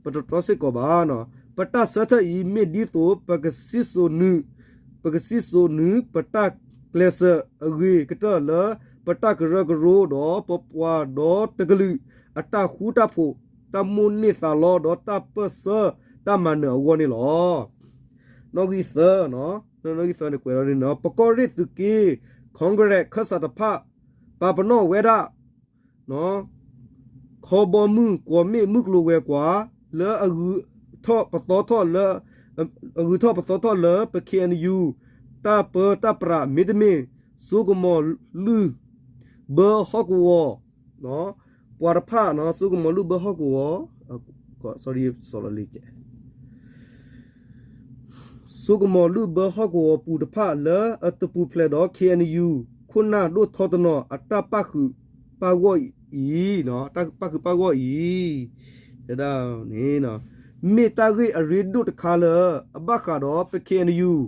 ပတတြီစ့ၢ်ကီးဘၣ်. ပတၢ်ဆၢထၢၣ်အံၤ မ့ၢ်ဒ်သိး ပကစံၣ်စိၤနုာ်, ပကစံၣ်စိၤနုာ် ပတၢ်ကျဲးစၢးအဂ့ၤကတၢၢ်လၢ ပတၢ်ကရၢကရိဒီး ပပှၤဒီတကလုာ် အတၢ်ဃူတၢ်ဖိး, တၢ်မိၣ်န့ၢ်သးလီ ဒီးတၢ်ပၢၢ်ဆၢတၢ်မၤနၢၤအဂီၢ်န့ၣ်လီၤ. နီၣ်ဂံၢ်သၢ, နီၣ်ဂံၢ်သၢန့ၣ် ကွဲးလီၤဒ်န့ၣ်, ပကီၢ်ရ့ၣ်သုးက့ Congress ခၢၣ်စးတဖၣ် ပာ်ပနီၣ်ဝဲဒၣ် ခီဘီမုၢ်ကွီၢ်မ့ၣ်မုၢ်ကျိၤဝဲၤကွာ် လၢအဂုၤထီၣ်ပသီထီၣ်လၢ အဂုၤထီၣ်ပသီထီၣ်လၢ ပ ခ့ၣ်အဲၣ်ယူၣ် တၢ်ပၢတၢ်ပြး မ့တမ့ၢ် စိကမီၤလုၢ်ဘၢဟီၣ်ကဝီၤ ပှၤတဖၣ် စိကမီၤလုၢ်ဘၢဟီၣ်ကဝီၤ sorry လီၤလံ စိကမီၤလုၢ်ဘၢဟီၣ်ကဝီၤပူၤတဖၣ် လၢအတပူၤဖျဲးဒီး ခ့ၣ်အဲၣ်ယူၣ် ခိၣ်နၢ်ဒိၣ်ထီတနီၤ အတၢ်ပၣ်ဃုာ်ပၣ်ဂီၢ်အံၤ, တၢ်ပၣ်ဃုာ်ပၣ်ဂီၢ်အံၤ, တဲဒၣ်န့ၣ် မ့ၢ်တၢ်ဂ့ၢ်အရ့ဒိၣ်တခါလၢ အဘၣ်ဃးဒီးပ ခ့ၣ်အဲၣ်ယူၣ်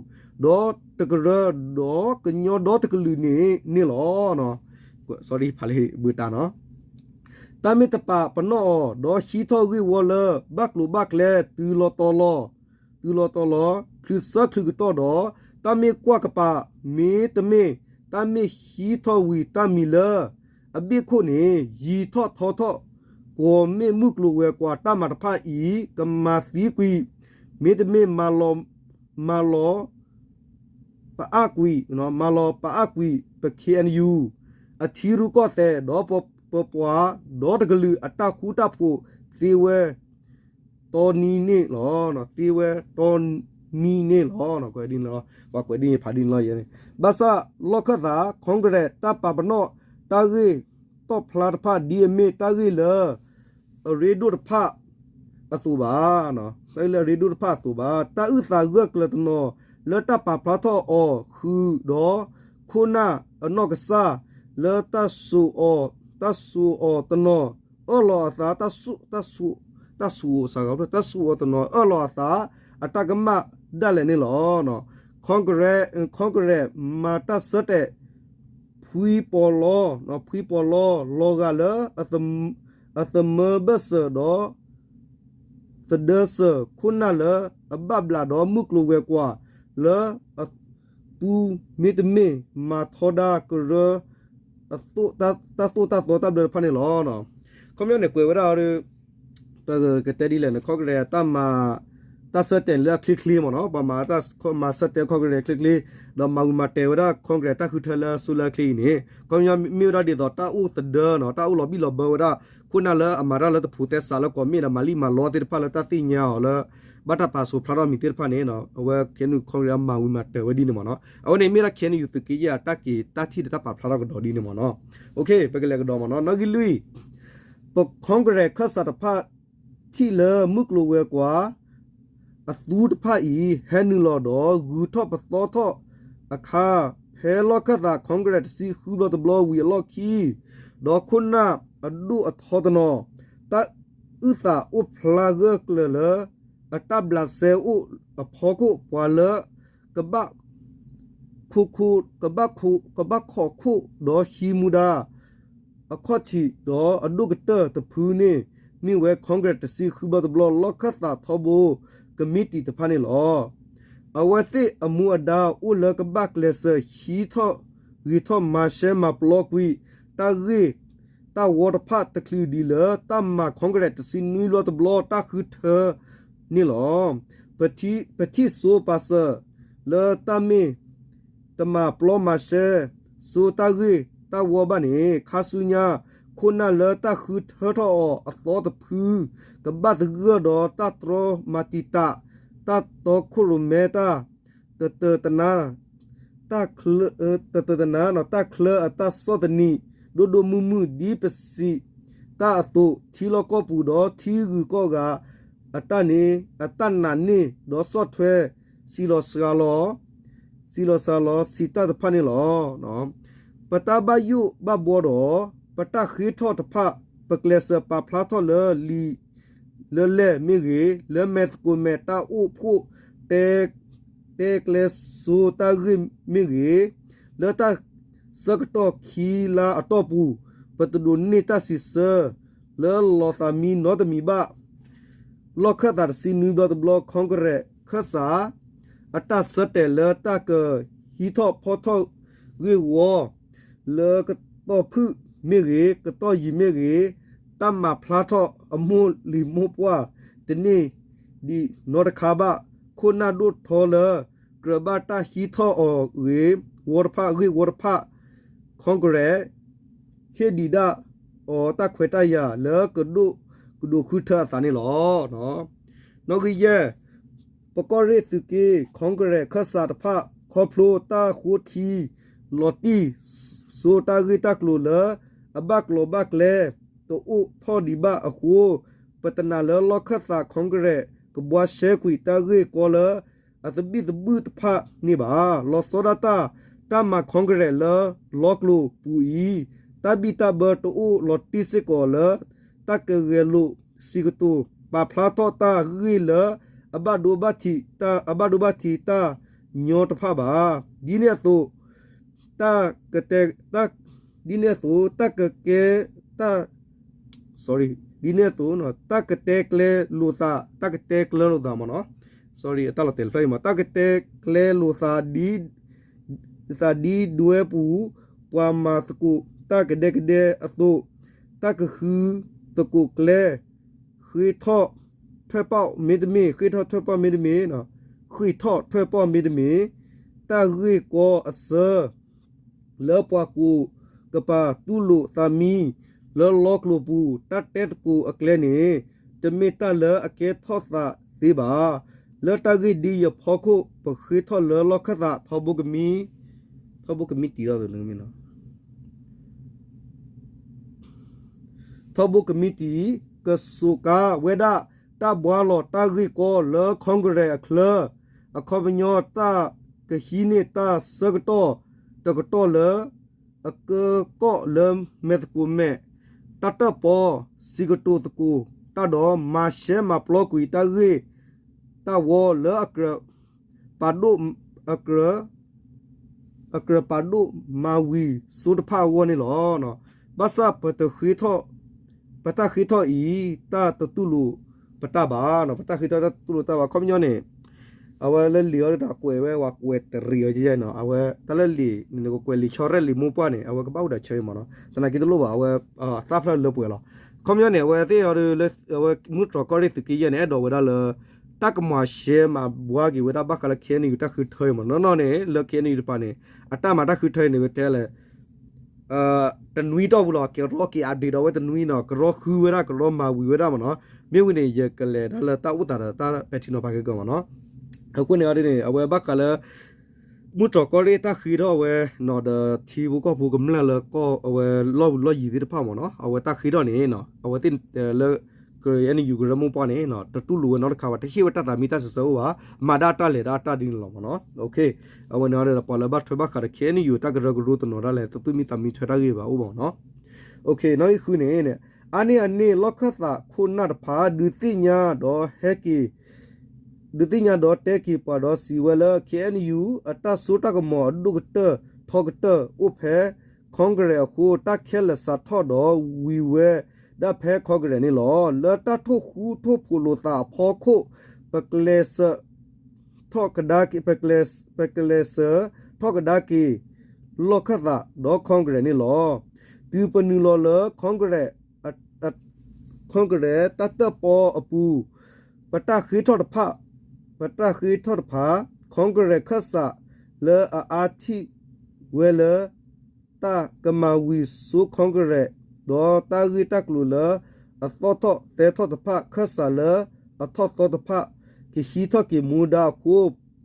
ဒီတကရၢ ဒီးကညီဒီတကလုာ်န့ၣ်န့ၣ်လီၤ. တၢ်မ့ၢ်တပာ်ပနီၣ်အီၤ ဒီးဟံးထီၣ်ဂ့ၢ်ဝီလၢ ဘၣ်ကျိၤဘၣ်ကျဲ တုၤလီၤတီၤလီၤ တုၤလီၤတီၤလီၤ ချုးဆၢချုးကတီၢ်ဒီး တၢ်မ့ၢ်ကွၢ်ကပၤ မ့တမ့ၢ် တၢ်မ့ၢ်ဟံးထီၣ်ဝံၤတၢ်မံၤလၢ အဘ့ၣ်ခိၣ်န့ၣ် ယံၤထီၣ်ထီထီၣ် ကွီၢ်မ့ၣ်မုၢ်ကျိၤဝဲၤကွာ်တၢ်မၤတဖၣ်အံၤ ကမၤသံကွံာ် မ့တမ့ၢ် မၤလီၤ ပအါကွံာ် မၤလီၤပအါကွံာ် ပ ခ့ၣ်အဲၣ်ယူၣ် အထံရူၢ်ကီၢ်သဲး ဒီးပပှၤဒီတကလုာ်အတၢ်ဃူတၢ်ဖိးသ့ဝဲတီနံၤန့ၣ်လီၤ. သ့ဝဲတီနံၤန့ၣ်လီၤ. ပှၤကွဲးဒ်န့ၣ်ဖးဒ်န့ၣ်လီၤ. ဘၣ်ဆၣ်လီၢ်ခၢၣ်သး Congress တၢ်ပာ်ပနီၣ်တၢ်ဂ့ၢ်တီၣ်ဖျါတဖၣ် ဒ်အမ့ၢ်တၢ်ဂ့ၢ်လၢ အရ့ဒိၣ်တဖၣ်အသိးဘၣ်. တၢ်ဂ့ၢ်လၢအရ့ဒိၣ်တဖၣ်အသိးဘၣ်. တၢ်အုၣ်သးဂၢၢ်ကျၢၤတနီၤ လၢတၢ်ပာ်ဖျါထီၣ်အီၤဃုာ်ဒီး ခိၣ်နၢ်အနီၢ်ကစၢ် လၢတၢ်စိာ်အီၤတနီၤ အၢၣ်လီၤအသး တၢ်စိာ် တၢ်စိာ်အီၤတနီၤ အၢၣ်လီၤအသး အတၢ်ကမၣ်ဒၣ်လဲာ်န့ၣ်လီၤ. Congress Congress မၤတၢ်ဆၢတဲာ် ဖှံပီၤလီ ဖှံပီၤလီ လီၤဂာ်လၢ အသမၢဘၢၣ်စၢၤဒီး သဒၢစၢၤခိၣ်နၢ်လၢ အဘၣ်ဘျးဒီးမုၢ်ကျိၤဝဲၤကွာ်လၢ အသူမ့တမ့ၢ် မၤထီဒါကရၢ တၢ်သိၣ်တၢ်သီတၢ်ဘျၢတဖၣ်န့ၣ်လီၤ. ခီပညီန့ၣ် ကွဲးဝဲဒၣ် ပကတဲဒ်လဲၣ်န့ၣ် Congress တၢ်မၤ တၢ်ဆၢတဲာ်လၢအချ့ချ့မ့ၢ်နီၤ ပှၤမၤတၢ်မၤဆၢတဲာ် Congress ချ့ချ့ ဒီးမၤဝံၤမၤတဲာ်ဝဲဒၣ် Congress တၢ်ဃုထၢလၢအဆိလၢအချ့အံၤန့ၣ် ခီပညီမ့ၢ်ဝဲဒၣ်ဒ်သိးတၢ်အိၣ်သဒၢနီၤ တၢ်အိၣ်လီၤဘံၣ်လီၤဘၢဝဲဒၣ် ခိၣ်နၢ်လၢအမၤတၢ်လၢတဖိးသဲစးလၢကီၢ်မ့ၢ်ဒီး မၤလံၣ်မၤလီသ့ၣ်တဖၣ်လၢတၢ်သ့ၣ်ညါအီၤလၢ ဘၣ်တၢ်ပာ်စိးဖျါထီၣ်မံၤသ့ၣ်တဖၣ်န့ၣ် အဝဲ ခ့ၣ်အဲၣ်ယူၣ် Congress မၤဝံၤမၤတဲာ်ဝဲဒ်န့ၣ်မ့ၢ်နီၤ အဝဲန့ၣ်မ့ၢ်ဒၣ် ခ့ၣ်အဲၣ်ယူၣ် သုးက့ယဲၢ်အတၢ်က့ၤတၢ်ထံၣ်ဒီးတၢ်ပာ်ဖျါထီၣ်ကဒီးဒ်န့ၣ်မ့ၢ်နီၤ. ပကလဲၤကဒီးမ့ၢ်နီၤ နီၣ်ဂံၢ်လွံၢ် ပ Congress ခၢၣ်စးတဖၣ် ထံၣ်လၢမုၢ်ကျိၤဝဲၤကွာ် အသူတဖၣ်အံၤ ဟဲနုာ်လီၤဒီး ဂုၤထီၣ်ပသီထီၣ်အခါ ဖဲလီၢ်ခၢၣ်သး Congress တဆံဃုဘျီတဘျီဝံၤအလီၢ်ခံ ဒီးခိၣ်နၢ်အဒိၣ်အထီတနီၤ တၢ်အုၣ်သးအိၣ်ဖျါဂၢၢ်ကျၢၤလၢ အတၢ်ဘျးစဲအိၣ်အဖီခိၣ် ပှၤလၢ ကဘၣ်ခိး ကဘၣ်ခိး ကဘၣ်ခိးခိၣ်ဒီးဟံးမူဒါ အခီၣ်ထံးဒီးအဒိၣ်ကတၢၢ်တဖုန့ၣ် မ့ၢ်ဝဲ Congress တဆံဃုဘျီတဘျီ လီၢ်ခၢၣ်သးထီဘိ ကမံးတံာ်တဖၣ်န့ၣ်လီၤ. အဝဲသ့ၣ်အမူအဒါအိၣ်လၢကဘၣ်ကျဲးစၢးဟံးထီၣ်ဂ့ၤထီၣ်မၤရှဲမၤပျီကွံာ် တၢ်ဂ့ၢ်တၢ်ဝီတဖၣ်တချုးဒံးလၢ တၢ်မၤ Congress တဆံနွံဘျီတဘျီ တၢ်ဃုထၢန့ၣ်လီၤ. ပထံၣ်စိပာ်စၢၤလၢတၢ်မ့ၢ် တမၤပျီမၤရှဲ စိတၢ်ဂ့ၢ်တၢ်ဝီဘၣ်န့ၣ် ခါဆူညါ ခိၣ်နၢ်လၢတၢ်ဃုထၢထီၣ်အီၤအသီတဖု ကဘၣ်သဂၢၢ်ဒီးတၢ်တြီမၤတံာ်တာ် တၢ်တီခိၣ်ရိၣ်မဲတၢ် တတၢၤတနါ တၢ်ချၢ တတၢၤတနါ တၢ်ချၢအတၢ်ဆီၣ်သနံး ဒိၣ်ဒိၣ်မုၢ်မုၢ် ဒ်ပစံးတၢ်အသိး ထံလီၢ်ကီၢ်ပူၤဒီးထံဂုၤကီၢ်ဂၤ အတၢ်န့ၣ် အတၢ်နာ်န့ၢ်ဒီးဆီၣ်ထွဲ စံးလီၤစှၤလီၤ စံးလီၤစှၤလီၤ စံးတၢ်တဖၣ်န့ၣ်လီၤ. ပတၢ်ဘၣ်ယိၣ်ဘၣ်ဘှီဒီး ပတၢ်ဃ့ထီၣ်တဖၣ် ပကျဲးစၢးပာ်ဖျါထီၣ်လၢလံာ်လၢလဲၢ်မ့ၢ်ဂ့ၤ, လၢမဲာ်သကိးမဲာ်တၢ်အိၣ်ဖှိၣ် တဲကျဲစိတၢ်ဂ့ၢ်မ့ၢ်ဂ့ၤ, လၢတၢ်ဆၢကတီၢ်ခံလါအတီၢ်ပူၤ ပတဒိးန့ၢ်တၢ်စံးဆၢ လၢလီၤသးမံနီတမံၤဘၣ်. လီၢ်ခၢၣ်သးတဆံနွံဘျီတဘျီ Congress ခၢၣ်စး အတၢ်ဆၢတဲာ်လၢတၢ်ကဟံးထီၣ်ဖီထီၣ်ဂ့ၢ်ဝီ လၢကတီၢ်ဖုၣ်မ့ၢ်ဂ့ၤ, ကတီၢ်ယံၤမ့ၢ်ဂ့ၤ, တၢ်မၤဖျါထီၣ်အမိၢ်လံၤမိၢ်ပှၢ် တန့ၢ်ဒံးနီတခါဘၣ်. ခိၣ်နၢ်ဒိၣ်ထီလၢ ကြၢးဘၣ်တၢ်ဟံးထီၣ်အီၤဂ့ၢ်ဝီတဖၣ် ဂ့ၢ်ဝီတဖၣ် Congress ဟ့ၣ်ဒုးဒၣ်အီၤတၢ်ခွဲးတၢ်ယာ်လၢကဒိၣ်ကဒိၣ်ဃုထၢအသးန့ၣ်လီၤ. နီၣ်ဂံၢ်ယဲၢ် ပကီၢ်ရ့ၣ်သုးက့ Congress ခၢၣ်စးတဖၣ် ခီဖျိတၢ်ဃိထံလီၤတံၢ်စိတၢ်ဂ့ၢ်တၢ်ကျိၤလၢ အဘၣ်ကျိၤဘၣ်ကျဲ တအိၣ်ထီၣ်ဒံးဘၣ်အဃိ ပတနာ်လၢလီၢ်ခၢၣ်သး Congress ကဘှါရှဲကွံာ်တၢ်ဂ့ၢ်ကီလၢ အသဘံၣ်သဘုၣ်တဖၣ်န့ၣ်ဘၣ်. လီၤဆီဒၣ်တၢ် တၢ်မၤ Congress လၢလီကျိၤပူၤအံၤ တၢ်ဘံၣ်တၢ်ဘၢတအိၣ်လီၤတံၢ်စ့ၢ်ကီးလၢ တၢ်ကဂဲၤလိာ်စံးကတိၤ ပာ်ဖျါထီၣ်တၢ်ဂ့ၢ်လၢ အဘၣ်ဒိဘၣ်ထံးတၢ်ညီတဖၣ်ဘၣ်. ဒ်န့ၣ်အသိး တၢ်ကတဲ ဒ်န့ၣ်အသိး တၢ်ကကဲ တၢ် ဒ်န့ၣ်အသိး တၢ်ကတဲကျဲလိာ်သး တၢ်ကတဲကျဲလိာ်သးမ့ၢ်နီၤ တၢ်လီၤတဲာ်ဖျၢၣ်အံၤမ့ၢ် တၢ်ကတဲကျဲလိာ်သး သးဒ်ဒွဲပူၤ ပှၤမၤသကိးတၢ်ကဒဲကဒဲအသိး တၢ်ကဃုသကိးကျဲ ဃ့ထီၣ်ထွဲပီၣ်မ့တမ့ၢ် ဃ့ထီၣ်ထွဲပီၣ်မ့တမ့ၢ် ဃ့ထီၣ်ထွဲပီၣ်မ့တမ့ၢ် တၢ်ဂ့ၢ်ကီအဆၢ လၢပှၤကူးကပၤတူၢ်လိာ်သးမံ လၢလီကျိၤပူၤ တၢ်တဲသကိးအကျဲန့ၣ် တမ့ၢ်တၢ်လၢအကဲထီၣ်သးသ့ဘၣ်. လၢတၢ်ဂ့ၢ်ဒ်အံၤအဖီခိၣ် ပဃ့ထီၣ်လၢလီၢ်ခၢၣ်သး ထီဘိကမံ ထီဘိကမံတံာ်လီၤ ထီဘိကမံတံာ် ကစိာ်ကါဝဲဒၣ် တၢ်ဘှါလီၤတၢ်ဂ့ၢ်ကီလၢ Congress အချၢ အခီပညီ တၢ်ကဟံးန့ၢ်တၢ်ဆၢကတီၢ်တကတီၢ်လၢ အကၢကီၣ်လၢမဲာ်သကိးမဲာ် တၢ်တၢၣ်ပီ စံးကတိၤသကိးတၢ်ဒီး မၤရှဲမၤပျီကွံာ်တၢ်ဂ့ၢ်တၢ်ဝီလၢအကြၢး ပာ်ဒိၣ် အကြၢး အကြၢးပာ်ဒိၣ်မၤဝံၤစိတဖၣ်အဂီၢ်န့ၣ်လီၤ. ဘၣ်ဆၣ်ပတ ပတၢ်ဃ့ထီၣ်အံၤ တၢ်တတူၢ်လိာ်ပတၢ်ဘၣ်, ပတၢ်ဃ့ထီၣ်တၢ်တတူၢ်လိာ်တၢ်ဘၣ် ခီပညီန့ၣ် အဝဲလၢလံာ်အီၤဒီးကွဲးဝဲ ဝဲကွဲးတရံးအီၤယဲနီၤ, အဝဲတၢ်လၢလံာ်န့ၣ် နကကွဲးလံာ်ဆီရဲၣ်လံာ်မိၢ်ပှၢ်န့ၣ် အဝဲကဘၣ်အိၣ်ဒီးဆၢအံၤမ့ၢ်နီၤ, သနာ်က့တလိၣ်ဘၣ် အဝဲ သၣ်ဖျၢၣ်လၢပှဲၤလီၤ. ခီပညီန့ၣ် အဝဲသ့ၣ်အီၤဒီးလၢ အဝဲမုၢ်တြီၢ်ကီၢ်ရ့ၣ်သုးက့ယဲၢ်န့ၣ် အဲၣ်ဒိးဝဲဒၣ်လၢ တၢ်ကမၤရှဲမၤဘှါက့ၤဝဲဒၣ်ဘၣ်ဃးလၢ K N U တၢ်ဃုထၢအံၤမ့ၢ်နီၤ, နီၢ်နီၢ်န့ၣ် လၢ K N U တပၤန့ၣ် အတၢ်မၤတၢ်ဃုထၢအံၤန့ၣ် ဝဲတဲလဲၣ် တနွံတီၢ်ပူၤလီၤ, ကရီက့ၤ update ဒီးဝဲတနွံနီၤ, ကရီဃုဝဲဒၣ် ကရီမၤဝံၤဝဲဒၣ်မ့ၢ်နီၤ, မ့ၢ်ဝံၤန့ၣ် ယကလဲၤဒၣ်လၢတၢ်အိၣ်သးဒီးတၢ်ပဲာ်ထံနီၤဖးကဲကီးမ့ၢ်နီၤ. အဃိန့ၣ်အီၤဒ်န့ၣ် အဝဲဘၣ်ဃးလၢ မုၢ်တြီၢ်ကီၢ်ရ့ၣ်တၢ်ဃ့ထီၣ်ဝဲနီၤ ဒီးထံဖိကီၢ်ဖိကမျၢၢ်လၢကီၢ် အဝဲလီၢ်ဝံၤလီၢ်ယံၤသ့ၣ်တဖၣ်မ့ၢ်နီၤ, အဝဲတၢ်ဃ့ထီၣ်န့ၣ် အဝဲသ့ၣ်လၢ K N U ကရၢမိၢ်ပှၢ်န့ၣ် တတူၢ်လိာ်ဝဲနီတခါဘၣ်, တဟ့ၣ်ဝဲတၢ်သးမံတၢ်စံးဆၢအိၣ်ဘၣ်, မၤဒၣ်တၢ်လဲၤဒၣ်တၢ်ဒ်န့ၣ်လီၤမ့ၢ်နီၤ. အဝဲန့ၣ်ဒီးပှၤလၢဘၣ်ထွဲဘၣ်ဃးဒီး K N U တၢ်ကရၢကရိတနီၤဒၣ်လဲာ် တသူၣ်မံသးမံထွဲတၢ်ဂ့ၢ်ဘၣ်အိၣ်ဘၣ်မ့ၢ်နီၤ. နီၣ်ဂံၢ်ဃုန့ၣ် အါန့ၢ်အန့ၣ် လီၢ်ခၢၣ်သးခိၣ်နၢ်တဖၣ် ဒုးသ့ၣ်ညါဒီးဟဲက့ၤ ဒုးသ့ၣ်ညါဒီးတဲက့ၤပှၤဒီးစံးဝဲလၢ K N U အတၢ်စိတၢ်ကမီၤအဒိၣ်ကတၢၢ်ထီကတၢၢ်အိၣ်ဖဲ Congress အဃိ တၢ်ခဲလၢာ်စးထီၣ်ဒီးဝံၤဝဲဒၣ်ဖဲ Congress န့ၣ်လီၤ. လၢတၢ်ထိၣ်ဃူထိၣ်ဖိးလိာ်သးအဖီခိၣ် ပကျဲးစၢးထီၣ်ကဒါက့ၤ ပကျဲးစၢးထီၣ်ကဒါက့ၤ လီၢ်ခၢၣ်သးဒီး Congress န့ၣ်လီၤ. တုၤပနုာ်လီၤလၢ Congress Congress တၢ်တၢၣ်ပီအပူၤ ပတၢ်ဃ့ထီၣ်တဖၣ် ပတၢ်ဃ့ထီၣ်တဖၣ် Congress ခၢၣ်စးလၢအအါထံၣ်ဝဲလၢ တၢ်ကမၤဝံၤစိ Congress ဒီးတၢ်ဂ့ၢ်တၢ်ကျိၤလၢအသီၣ်ထီၣ်သဲထီၣ်တဖၣ် ခၢၣ်စးလၢအထီၣ်သီတဖၣ် ကဟံးထီၣ်က့ၤမူဒါအဃိ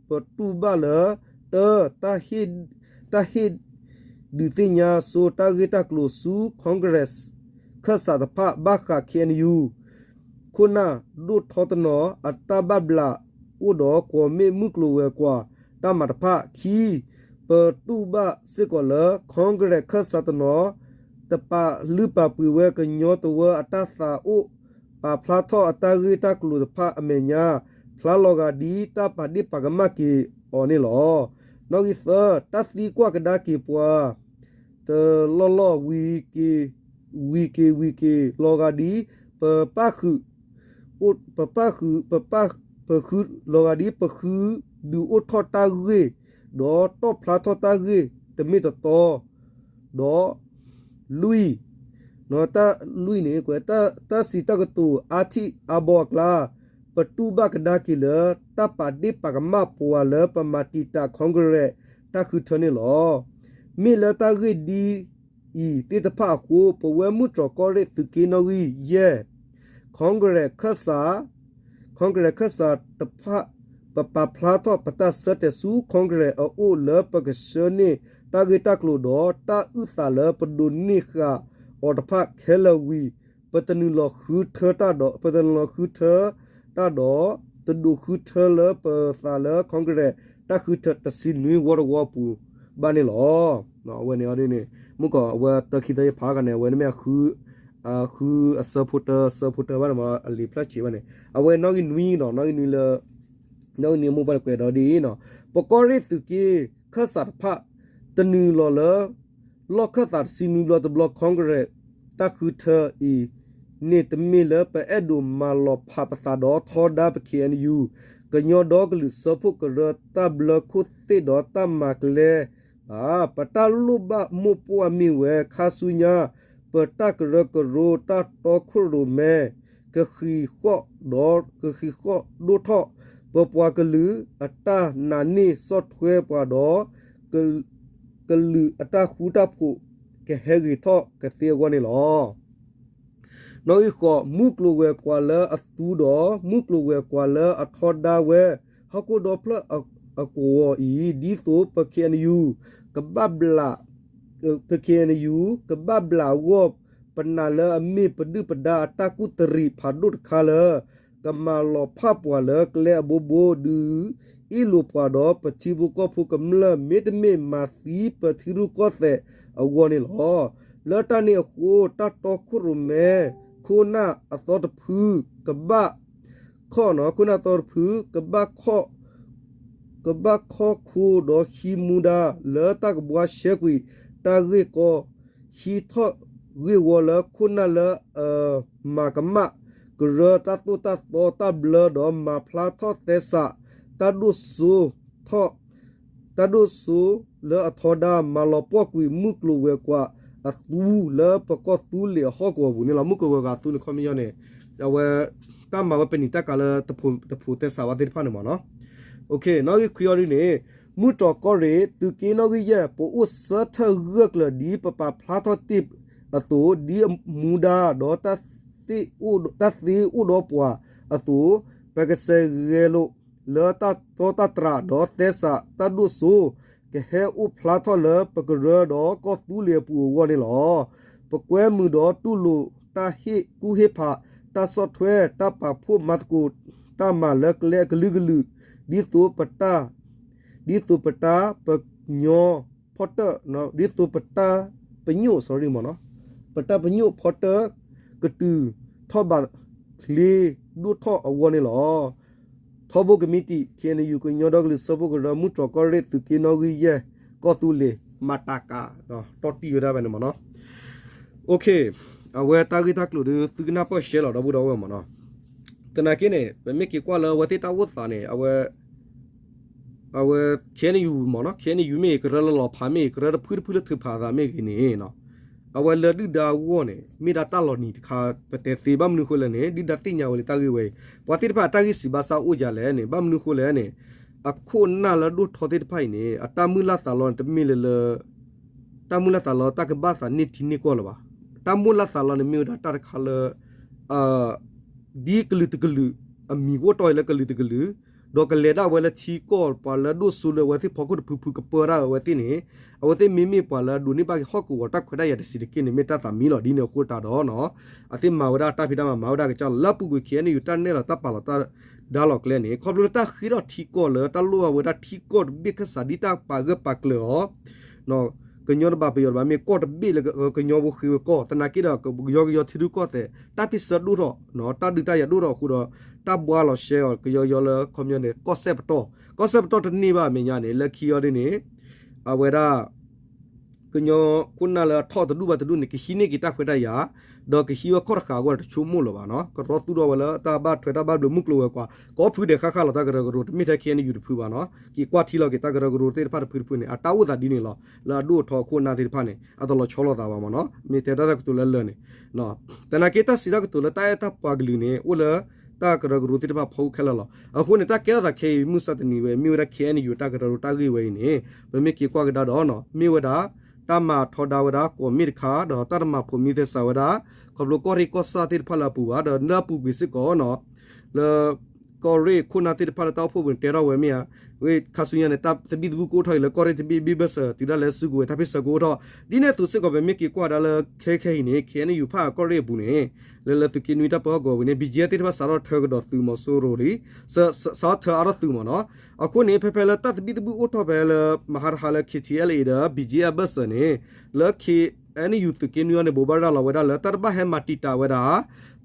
ပတူၢ်ဘၣ်လၢ တၢ တၢ်ဟ့ၣ်ဒုးသ့ၣ်ညါစိတၢ်ဂ့ၢ်တၢ်ကျိၤဆူ Congress ခၢၣ်စးတဖၣ် ဘၣ်ဃး K N U ခိၣ်နၢ်ဒိၣ်ထီတနီၤ အတၢ်ဘၣ်ဘျးအိၣ်ဒီး ကွီၢ်မ့ၣ်မုၢ်ကျိၤဝဲၤကွာ်တၢ်မၤတဖၣ်. ခံ, ပတူၢ်ဘၣ်စ့ၢ်ကီးလၢ Congress ခၢၣ်စးတနီၤ တပာ်လုၢ်ပာ်ပှ့ၤဝဲကညီတဝၢအတၢ်သးအိၣ် ပာ်ဖျါထီၣ်အတၢ်ဂ့ၢ်တၢ်ကျိၤတဖၣ်အမဲာ်ညါ ဖျါလီၤဂာ်ဒ်တၢ်ပာ်ဒ့ၣ်ပာ်ကမၣ်က့ၤအီၤန့ၣ်လီၤ. နီၣ်ဂံၢ်သၢ, တၢ်သံကွၢ်ကဒါက့ၤပှၤ တလီၢ်လီၢ် ဝံၤက့ၤဝံၤက့ၤလီၤဂာ်ဒ် ပပၣ်ဃုာ် ပပၣ်ဃုာ် ပပၣ် ပဃု လီၤဂာ်ဒ်ပဃုဒုးအိၣ်ထီၣ်တၢ်ဂ့ၢ် ဒီးတီၣ်ဖျါထီၣ်တၢ်ဂ့ၢ်တမ့ၢ်တတီ ဒီး လွံၢ် တၢ်လွံၢ်န့ၣ် တၢ်စံးတၢ်ကတိၤအါထံၣ်အါဘီအကျါ ပတူၢ်ဘၣ်ကဒါက့ၤလၢ တၢ်ပာ်ဒ့ၣ်ပာ်ကမၣ်ပှၤလၢပမၤတံာ်တာ် Congress တၢ်ဃုထၢန့ၣ်လီၤ. မ့ၢ်လၢတၢ်ဂ့ၢ်ဒ်အံၤသ့ၣ်တဖၣ်အဃိ ပဝဲမုၢ်တြီၢ်ကီၢ်ရ့ၣ်သုးက့နီၣ်ဂံၢ်ယဲၢ် Congress ခၢၣ်စး Congress ခၢၣ်စးတဖၣ် ပပာ်ဖျါထီၣ်ပတၢ်ဆၢတဲာ်ဆူ Congress အအိၣ်လၢပကဆှၢန့ၢ်တၢ်ဂ့ၢ်တၢ်ကျိၤဒီး တၢ်အုၣ်သးလၢပဒိးန့ၢ်ဃာ်အီၤတဖၣ်ခဲလၢာ်ဝံၤ ပတနုာ်လီၤဃုထၢတၢ်ဒီး ပတနုာ်လီၤဃုထၢတၢ်ဒီး တဒိးဃုထၢလၢပသးလၢ Congress တၢ်ဃုထၢတဆံနွံဝီတဝီအပူၤဘၣ်န့ၣ်လီၤ. အဝဲန့ၣ်အီၤဒ်န့ၣ် မုၢ်ကီၢ်အဝဲတၢ်ခံသၢယဖးဂၤန့ၣ် အဝဲန့ၣ်မ့ၢ်အဃု ဃုအဆၢဖိတၢ အဆၢဖိတၢဘၣ်န့ၣ်မ့ၢ် အလံာ်ဖျၢၣ်ဆံးဘၣ်န့ၣ် အဝဲနီၣ်ဂံၢ်နွံနီၤ နီၣ်ဂံၢ်နွံလၢ နီၣ်ဂံၢ်နွံအမိၢ်ပှၢ်န့ၣ်ကွဲးဒီးဒ်အံၤနီၤ ပကီၢ်ရ့ၣ်သုးက့ ခၢၣ်စးတဖၣ် တနုာ်လီၤလၢ လီၢ်ခၢၣ်သးတဆံနွံဘျီတဘျီ Congress တၢ်ဃုထၢအံၤန့ၣ် တမ့ၢ်လၢပအဲၣ်ဒိးမၤလီၤဖးပသးဒီးထီဒါပ K N U ကညီဒီကလုာ်စၢဖှိၣ်ကရၢတၢ်ဘျၢခိၣ်သ့ၣ်ဒီးတၢ်မၤကျဲဘၣ်. ပတၢ်လိၣ်ဘၣ်မိၢ်ပှၢ်မ့ၢ်ဝဲ ခါဆူညါ ပတၢ်ကရၢကရိတၢ်တီခိၣ်ရိၣ်မဲ ကဃံးဃီၣ်ဒီး ကဃံးဃီၣ်ဒိၣ်ထီၣ် ပပှၤကလုာ်အတၢ်နာ်န့ၢ်ဆီၣ်ထွဲပှၤဒီး ကလုာ်အတၢ်ဃူတၢ်ဖိး ကဟဲဂ့ၤထီၣ်ကသ့အဂီၢ်န့ၣ်လီၤ. နီၣ်ဂံၢ်ဃိး မုၢ်ကျိၤဝဲၤကွာ်လၢအသူဒီး မုၢ်ကျိၤဝဲၤကွာ်လၢအထီဒါဝဲ ဟီၣ်ခိၣ်ဒီဖျၢၣ်အကဝီၤအံၤ ဒ်သိးပ K N U ကဘၣ်ဘျး ပ K N U ကဘၣ်ဘျးအဂီၢ် ပနာ်လၢအမ့ၢ်ပဒုၣ်ပဒါအတၢ်ကူၣ်တရံးဖးဒိၣ်တခါလၢ ကမၤလီၤဖးပှၤလၢကျဲအဘိဘိ ဒုးအ့ၣ်လိာ်ပှၤဒီးပထံဖိကီၢ်ဖိကမျၢၢ် မ့တမ့ၢ်မၤသံပထံရူၢ်ကီၢ်သဲးအဂီၢ်န့ၣ်လီၤ. လၢတၢ်န့ၣ်အဃိ တၢ်တီခိၣ်ရိၣ်မဲ ခိၣ်နၢ်အသီတဖု ကဘၣ် ခီၣ်နီၤ ခိၣ်နၢ်သီတဖု ကဘၣ်ခီၣ် ကဘၣ်ခီၣ်ခိဒီးဟံးမူဒါ လၢတၢ်ကဘှါရှဲကွံာ်တၢ်ဂ့ၢ်ကီ ဟံးထီၣ်ဂ့ၢ်ဝီလၢခိၣ်နၢ်လၢအမၤကမၣ် ကရၢတၢ်သိၣ်တၢ်သီတၢ်ဘျၢဒီးမၤဖျါထီၣ်သဲစး တၢ်ဒိၣ်စိထီၣ် တၢ်ဒိၣ်စိလၢအထီဒါ မၤလီၤပှီၢ်ကွံာ်မုၢ်ကျိၤဝဲၤကွာ်အသူလၢပကီၢ်သူလ့ၤအဟီၣ်ကဝီၤပူၤန့ၣ်လီၤ. မုၢ်ကျိၤဝဲၤကွာ်အသူန့ၣ် ခီပညီန့ၣ် အဝဲ တၢ်မၤဝဲပနံာ်တၢ်ကၤလၢ တဖိးသဲစးဝဲသ့ၣ်တဖၣ်န့ၣ်မ့ၢ်နီၤ. နီၣ်ဂံၢ်ခွံအီၤဒ်န့ၣ် မုၢ်တြီၢ်ကီၢ်ရ့ၣ် သုးက့နီၣ်ဂံၢ်ယဲၢ် ပအိၣ်ဆၢထၢၣ်ဂၢၢ်ကျၢၤဒ်ပပာ်ဖျါထီၣ်တ့ၢ်အသိး ဒ်အမူဒါဒီး တၢ်သ့အိၣ်ဒီးပှၤအသိး ပကစဲးဂဲၤလိာ်လၢတၢ်တီတၢ်တြၢ်ဒီးသဲစးတၢ်ဒိၣ်စိ ကဟဲအိၣ်ဖျါထီၣ်လၢပကရၢဒီးကီၢ်သူလ့ၤအပူၤအဂီၢ်န့ၣ်လီၤ. ပကွဲမုာ်ဒီးတူၢ်လိာ်တၢ်ဟ့ၣ်ကူၣ်ဟ့ၣ်ဖး တၢ်ဆီၣ်ထွဲ တၢ်ပာ်ဖှိၣ်မၤသကိး တၢ်မၤလၢကျဲအကလုာ်ကလုာ် ဒ်သိးပတၢ် ဒ်သိးပတၢ်ပညိၣ်ဖီတၢၣ် ဒ်သိးပတၢ်ပညိၣ် sorry မ့ၢ်နီၤ ပတၢ်ပညိၣ်ဖီတၢၣ် ကတုၤထီၣ်ဘးချ့ဒိၣ်ထီၣ်အဂီၢ်န့ၣ်လီၤ. ထီဘိကမံးတံာ် K N U ကညီဒီကလုာ်စၢဖှိၣ်ကရၢ မုၢ်တြီၢ်ကီၢ်ရ့ၣ် သုးက့နီၣ်ဂံၢ်ယဲၢ် ကီၢ်သူလ့ၤ မၤတၢ်ကၤ ဒီးတီၢ်တံၢ်ဝဲဒၣ်ဖဲန့ၣ်မ့ၢ်နီၤ. အဝဲတၢ်ဂ့ၢ်တၢ်ကျိၤဒီး သုကနၢ်ပၢၢ်ရှဲလီၤ ဒီပုၢ်ဒီဝဲၢ်မ့ၢ်နီၤ. သနာ်က့န့ၣ် ပမ့ၢ်က့ၤကွၢ်လၢအဝဲသ့ၣ်တၢ်အိၣ်သးန့ၣ် အဝဲ အဝဲ K N U မ့ၢ်နီၤ K N U မ့ၢ်ကရၢလၢလီၤဖးမ့ၢ် ကရၢတဖုတဖုလၢထုးဖးသးမ့ၢ်ဂ့ၤန့ၣ် အဝဲလၢဒုၣ်ဒါအဂီၢ်န့ၣ် မ့ၢ်ဒၣ်တၢ်လီၤနံၤတခါ ပတဲသ့ ဘၣ်မနုၤဃိလဲၣ်န့ၣ် ဒုၣ်ဒါသ့ၣ်ညါဝဲလံတၢ်ဂ့ၢ်ဝဲအံၤ ပှၤသ့ၣ်တဖၣ်အတၢ်ဂံၢ်စံးဘါစၢ်အိၣ်ယၤလဲၣ်န့ၣ် ဘၣ်မနုၤဃိလဲၣ်န့ၣ် အခိၣ်အနၢ်လၢဒိၣ်ထီသ့ၣ်တဖၣ်အံၤန့ၣ် အတၢ်မုၢ်လၢ်သးလီန့ၣ်တမ့ၢ်လၢလၢ တၢ်မုၢ်လၢ်သးလီတၢ်ကဘၣ်သးန့ၢ်ထံန့ၢ်ကီၢ်လၢၤဘၣ်. တၢ်မုၢ်လၢ်သးလီန့ၣ်မ့ၢ်ဝဲဒၣ်တၢ်တခါလၢ ဒ်ကလုာ်တကလုာ် အမံၤအိၣ်တီၢ်အံၤလၢကလုာ်တကလုာ် ဒီးကလဲၤဒၣ်ဝဲလၢထံကီၢ် ပှၤလၢဒိၣ်စိလၢအဝဲသ့ၣ်ဖီခိၣ်တဖုဖုကပၢဒၣ်အဝဲသ့ၣ်န့ၣ် အဝဲသ့ၣ်မ့မ့ၢ်ပှၤလၢအဒိးန့ၢ်ဘၣ်က့ၤဟီၣ်ကဝီၤတၢ်ခွဲးတၢ်ယာ်တဆံးတက့ၢ်န့ၣ် မ့ၢ်တၢ်သးမံလီၤဒ်န့ၣ်အဃိတၢ်ဒီး အသ့ၣ်မၤဝဲဒၣ်တၢ်ဖံးတၢ်မၤ မၤဝဲဒၣ်ကစၢ်လီၤ လၢအပူၤကွံာ် K N U တၢ်နဲၣ်လီၤတၢ်ပာ်လီၤတၢ်ဒါလီၤကျဲန့ၣ် ခီဖျိလၢတၢ်ဃ့ထီၣ်ထံကီၢ်လၢတၢ်လိၣ်ဘၣ်ဝဲဒၣ်ထံကီၢ်တဘ့ၣ်ခၢၣ်စးဒ်တၢ်ပာ်ဂၢၢ်ပာ်ကျၢၤအီၤ ကညီတဘၣ်ပယီၤတဘၣ်မ့ၢ်ကီၢ်တဘ့ၣ်လၢကညီဖိဃ့ဝဲကီၢ် သနာ်က့ဒီး ကယီကယီထံရူၢ်ကီၢ်သဲး တၢ်ဖံးဆၢဒိၣ်ထီၣ် တၢ်ဒုးတၢ်ယၤဒိၣ်ထီၣ်အဃိဒီး တၢ်ဘှါလီၤရှဲအီၤ ကယီကယီလၢခီပညီန့ၣ် ကီၢ်စဲၣ်ပတီၢ် ကီၢ်စဲၣ်ပတီၢ်တန့ၢ်ဘၣ်အမဲာ်ညါန့ၣ် လၢခံအီၤဒ်န့ၣ် အဝဲဒၣ် ကညီခိၣ်နၢ်လၢအထီၣ်တဒူၣ်ဘၣ်တဒူၣ်န့ၣ် ကဟံးန့ၢ်က့ၤတၢ်ခွဲးတၢ်ယာ် ဒီးကဟံးဝဲခီၣ်တဃာ်အဂီၢ်န့ၣ် တဆိကမိၣ်လၢၤဘၣ်နီၤ ကရီသူၣ်ထီၣ်ဝဲလၢတၢ်ဘၣ်ထွဲတၢ်ဘၣ်ဘျုးမုၢ်ကျိၤဝဲၤကွာ် ကိးဖုဒဲးဃၣ်ဃၣ်လီၤ တၢ်ကရၢကရိ တမ့ၢ်ထဲ K N U တဖုဘၣ်နီၤ က့ၤကွၢ်ထံလီၤက့ၤ တၢ်ကရၢကရိသ့ၣ်တဖၣ်တဖုတဖုန့ၣ် အတၢ်အိၣ်သးဒ်န့ၣ်လီၤ လၢအဒိၣ်အထီအခိၣ်အနၢ်သ့ၣ်တဖၣ်န့ၣ် အတလီၤဆီလိာ်သးဘၣ်မ့ၢ်နီၤ မ့ၢ်တဲတၢ်ကတိၤလၢလၢာ်န့ၣ် သနာ်က့တၢ်စံးတၢ်ကတိၤလၢတၢ်အဲၣ်တၢ်ပှၤကလုာ်န့ၣ် အိၣ်လၢတၢ်ကရၢကရိသ့ၣ်တဖၣ်ဖီခိၣ်ခဲလၢာ်လီၤ. အဃိန့ၣ် တၢ်ကဲထီၣ်သးခဲအံၤ မုၢ်မဆါတနံၤဝဲ မ့ၢ်ဝဲဒၣ် K N U တၢ်ကရၢကရိတၢ်ဂ့ၢ်ဝဲအံၤန့ၣ် ပမ့ၢ်က့ၤကွၢ်ကဒါဒီး မ့ၢ်ဝဲဒၣ် တၢ်မၤထီဒါဝဲဒၣ်ကိးမ့ၢ်တခါ ဒီးတၢ်တမၤဖိးမံသဲစးဝဲဒၣ် ခီဖျိကီၢ်ရ့ၣ်ကီၢ်ဆၣ်သ့ၣ်တဖၣ်လၢအပူၤဘၣ် ဒီးလၢအပူၤကွံာ်စ့ၢ်ကီးနီၤ လၢ ကီၢ်ရ့ၣ်ခိၣ်နၢ်သ့ၣ်တဖၣ်လၢတၢ်အိၣ်ဖှိၣ်ပူၤန့ၣ် တဲထီၣ်ဝဲမ့ၢ်ဧါ, ဝဲခါဆူညါန့ၣ် တၢ်သဘံၣ်သဘုၣ်ကအိၣ်ထီၣ်က့ၤလၢ ကီၢ်ရ့ၣ်တဘ့ၣ်ဘ့ၣ်ဘၢၣ်စၢၤ တုၤဒၣ်လဲာ်စုကဝဲၤ တၢ်ဖ့ၣ်ဆၢကအိၣ်ထီၣ်, ဒ်န့ၣ်အသိးစ့ၢ်ကီး ပမ့ၢ်က့ၤကွၢ်ဒၣ်လၢခဲခဲအံၤန့ၣ် K N U ဖၣ်ကီၢ်ရ့ၣ်အပူၤန့ၣ် လၢလၢသုးက့နွံတၢ်ပၢဟီၣ်ကဝီၤဝံၤန့ၣ် ဘံၣ်ကၠံၣ်အဲၣ် သ့ၣ်တဖၣ်စးထီၣ်ထၢကဒီးသုးမီၤစိရိၤလံ, စးထီၣ်ထၢအါထီၣ်သုးမ့ၢ်နီၤ. အဃိန့ၣ် ဖဲဖဲလၢတၢ်သဘံၣ်သဘုၣ်အိၣ်ထီၣ်ဖဲလၢ မဟါတဟါလၢ K T L A ဒီး ဘံၣ်ကၠံၣ်အဲၣ် အဘၢၣ်စၢၤန့ၣ် လၢ K အဲၣ်ယူၣ်သုးက့နွံအံၤန့ၣ် ဘိးဘၣ်ရၤလီၤဝဲဒၣ်လၢ တၢ်တဘၣ်ဟဲမၤတံာ်တာ်ဝဲဒၣ်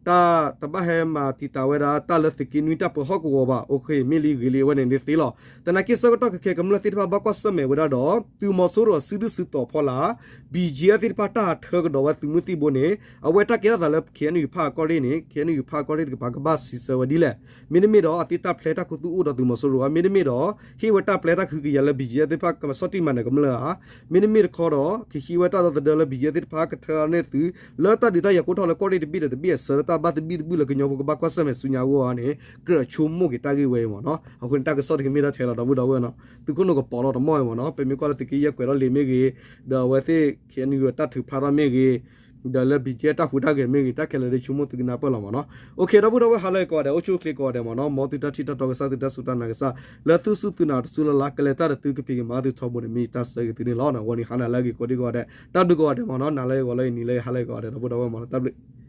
တၢ်တဘၣ်ဟဲမၤတံာ်တာ်ဝဲဒၣ် တၢ်လၢသုးက့နွံတၢ်ပၢဟီၣ်ကဝီၤဘၣ်. အိၣ်ခ့ မ့ၢ်လံဂ့ၤလံ အဝဲန့ၣ်န့ၣ်သ့လီၤ. သနာ်က့ ဆၢကတီၢ်ခဲအံၤ ကမျၢၢ်သ့ၣ်တဖၣ်ဘၣ်ကွၢ်ဆၢၣ်မဲာ်ဝဲဒၣ်ဒီး သုးမီၤစိရိၤအစုဒုၣ်စုတီၤဖီလာ် BGF သ့ၣ်တဖၣ်တၢ်ဟးထၢကဒီးဝဲသုးမုၢ်သံၣ်ဘိန့ၣ် အဝဲတၢ်ကဲထီၣ်သးလၢ KNU ဖၣ်အကီၢ်ရ့ၣ်န့ၣ် KNU ဖၣ်အကီၢ်ရ့ၣ်တကပၤကဘၣ်စံးဆၢဝဲဒ်လဲၣ်. မ့တမ့ၢ်ဒီး အသ့တၢ်ပျဲတၢ်ခူသူၣ်အိၣ်ဒီးသုးမီၤစိရိၤဧါ, မ့တမ့ၢ်ဒီး ဟ့ၣ်ဝဲတၢ်ပျဲတၢ်ခူကယၤလၢ BGF သ့ၣ်တဖၣ်ကမၤဆီၣ်တံၢ်မၤနၢၤကမျၢၢ်ဧါ, မ့တမ့ၢ်တခီဒီး ကဟံးဝဲတၢ်ဒီသဒၢလၢ BGF သ့ၣ်တဖၣ်ကထၢန့ၢ်သုး လၢတၢ်ဒုးတၢ်ယၤကိးထီၣ်လၢကီၢ်ရ့ၣ်တဘ့ၣ်ဒီးတဘ့ၣ်အဆၢ လၢတၢ်ဘၣ်သဘံၣ်သဘုၣ်လၢကညီဖိကဘၣ်ကွၢ်ဆၢၣ်မဲာ်ဆူညါအဂီၢ်န့ၣ် ကြၢးဆိကမိၣ်က့ၤတၢ်ဂ့ၢ်ဝဲအံၤမ့ၢ်နီၤ. အဃိန့ၣ် တၢ်ကစီၣ်တခါမ့ၢ်ဒၣ်ထဲလီၤ ဒီပုၢ်ဒီဝဲၢ်နီၤ, သုးခိၣ်နူာ်ကပီၤလီၤတမီၢ်အံၤမ့ၢ်နီၤ, ပမ့ၢ်ကွၢ်လၢသုးက့ယဲၢ်ကွဲးထီၣ်လံာ်မ့ၢ်ဂ့ၤ, ဒီးအဝဲသ့ၣ် KNU တၢ်ထုးဖျါထီၣ်မ့ၢ်ဂ့ၤ, ဒီးလၢ BGF တၢ်ဟူးတၢ်ဂဲၤမ့ၢ်ဂ့ၤ, တၢ်ခဲလၢာ်ဒီးဆိကမိၣ်သုကနၢ်ပၢၢ်လီၤမ့ၢ်နီၤ. အိၣ်ခ့ ဒီပုၢ်ဒီဝဲၢ် ဟါလၢအဂ့ၤကိးဂၤဒဲး, အိၣ်ဆူၣ်အိၣ်ချ့ကိးဂၤဒဲးမ့ၢ်နီၤ, မ်သုတၢ်ထံၣ်တၢ်တီကစၢ် သုတၢ်စူၢ်တၢ်နာ်ကစၢ် လၢသုစူၢ်သုနာ်တစူၢ်လၢ်လၢ် ကလဲၤတၢ်ဒီးသုကဖံးကမၤသုထီဘိန့ၣ် မ့ၢ်ယတၢ်ဆၢဂ့ၤသုန့ၣ်လီၤ. အဂီၢ်န့ၣ် ဟါလၢအဂ့ၤကိးဒံကိးဂၤဒဲး, တၢ်ဘျုးကိးဂၤဒဲးမ့ၢ်နီၤ, နၤလၢအဂ့ၤ ဂီၤလၢအဂ့ၤ နံၤလၢအဂ့ၤ ဟါလၢအဂ့ၤကိးဂၤဒဲး ဒီပုၢ်ဒီဝဲၢ်မ့ၢ်နီၤ, တၢ်ဘျုး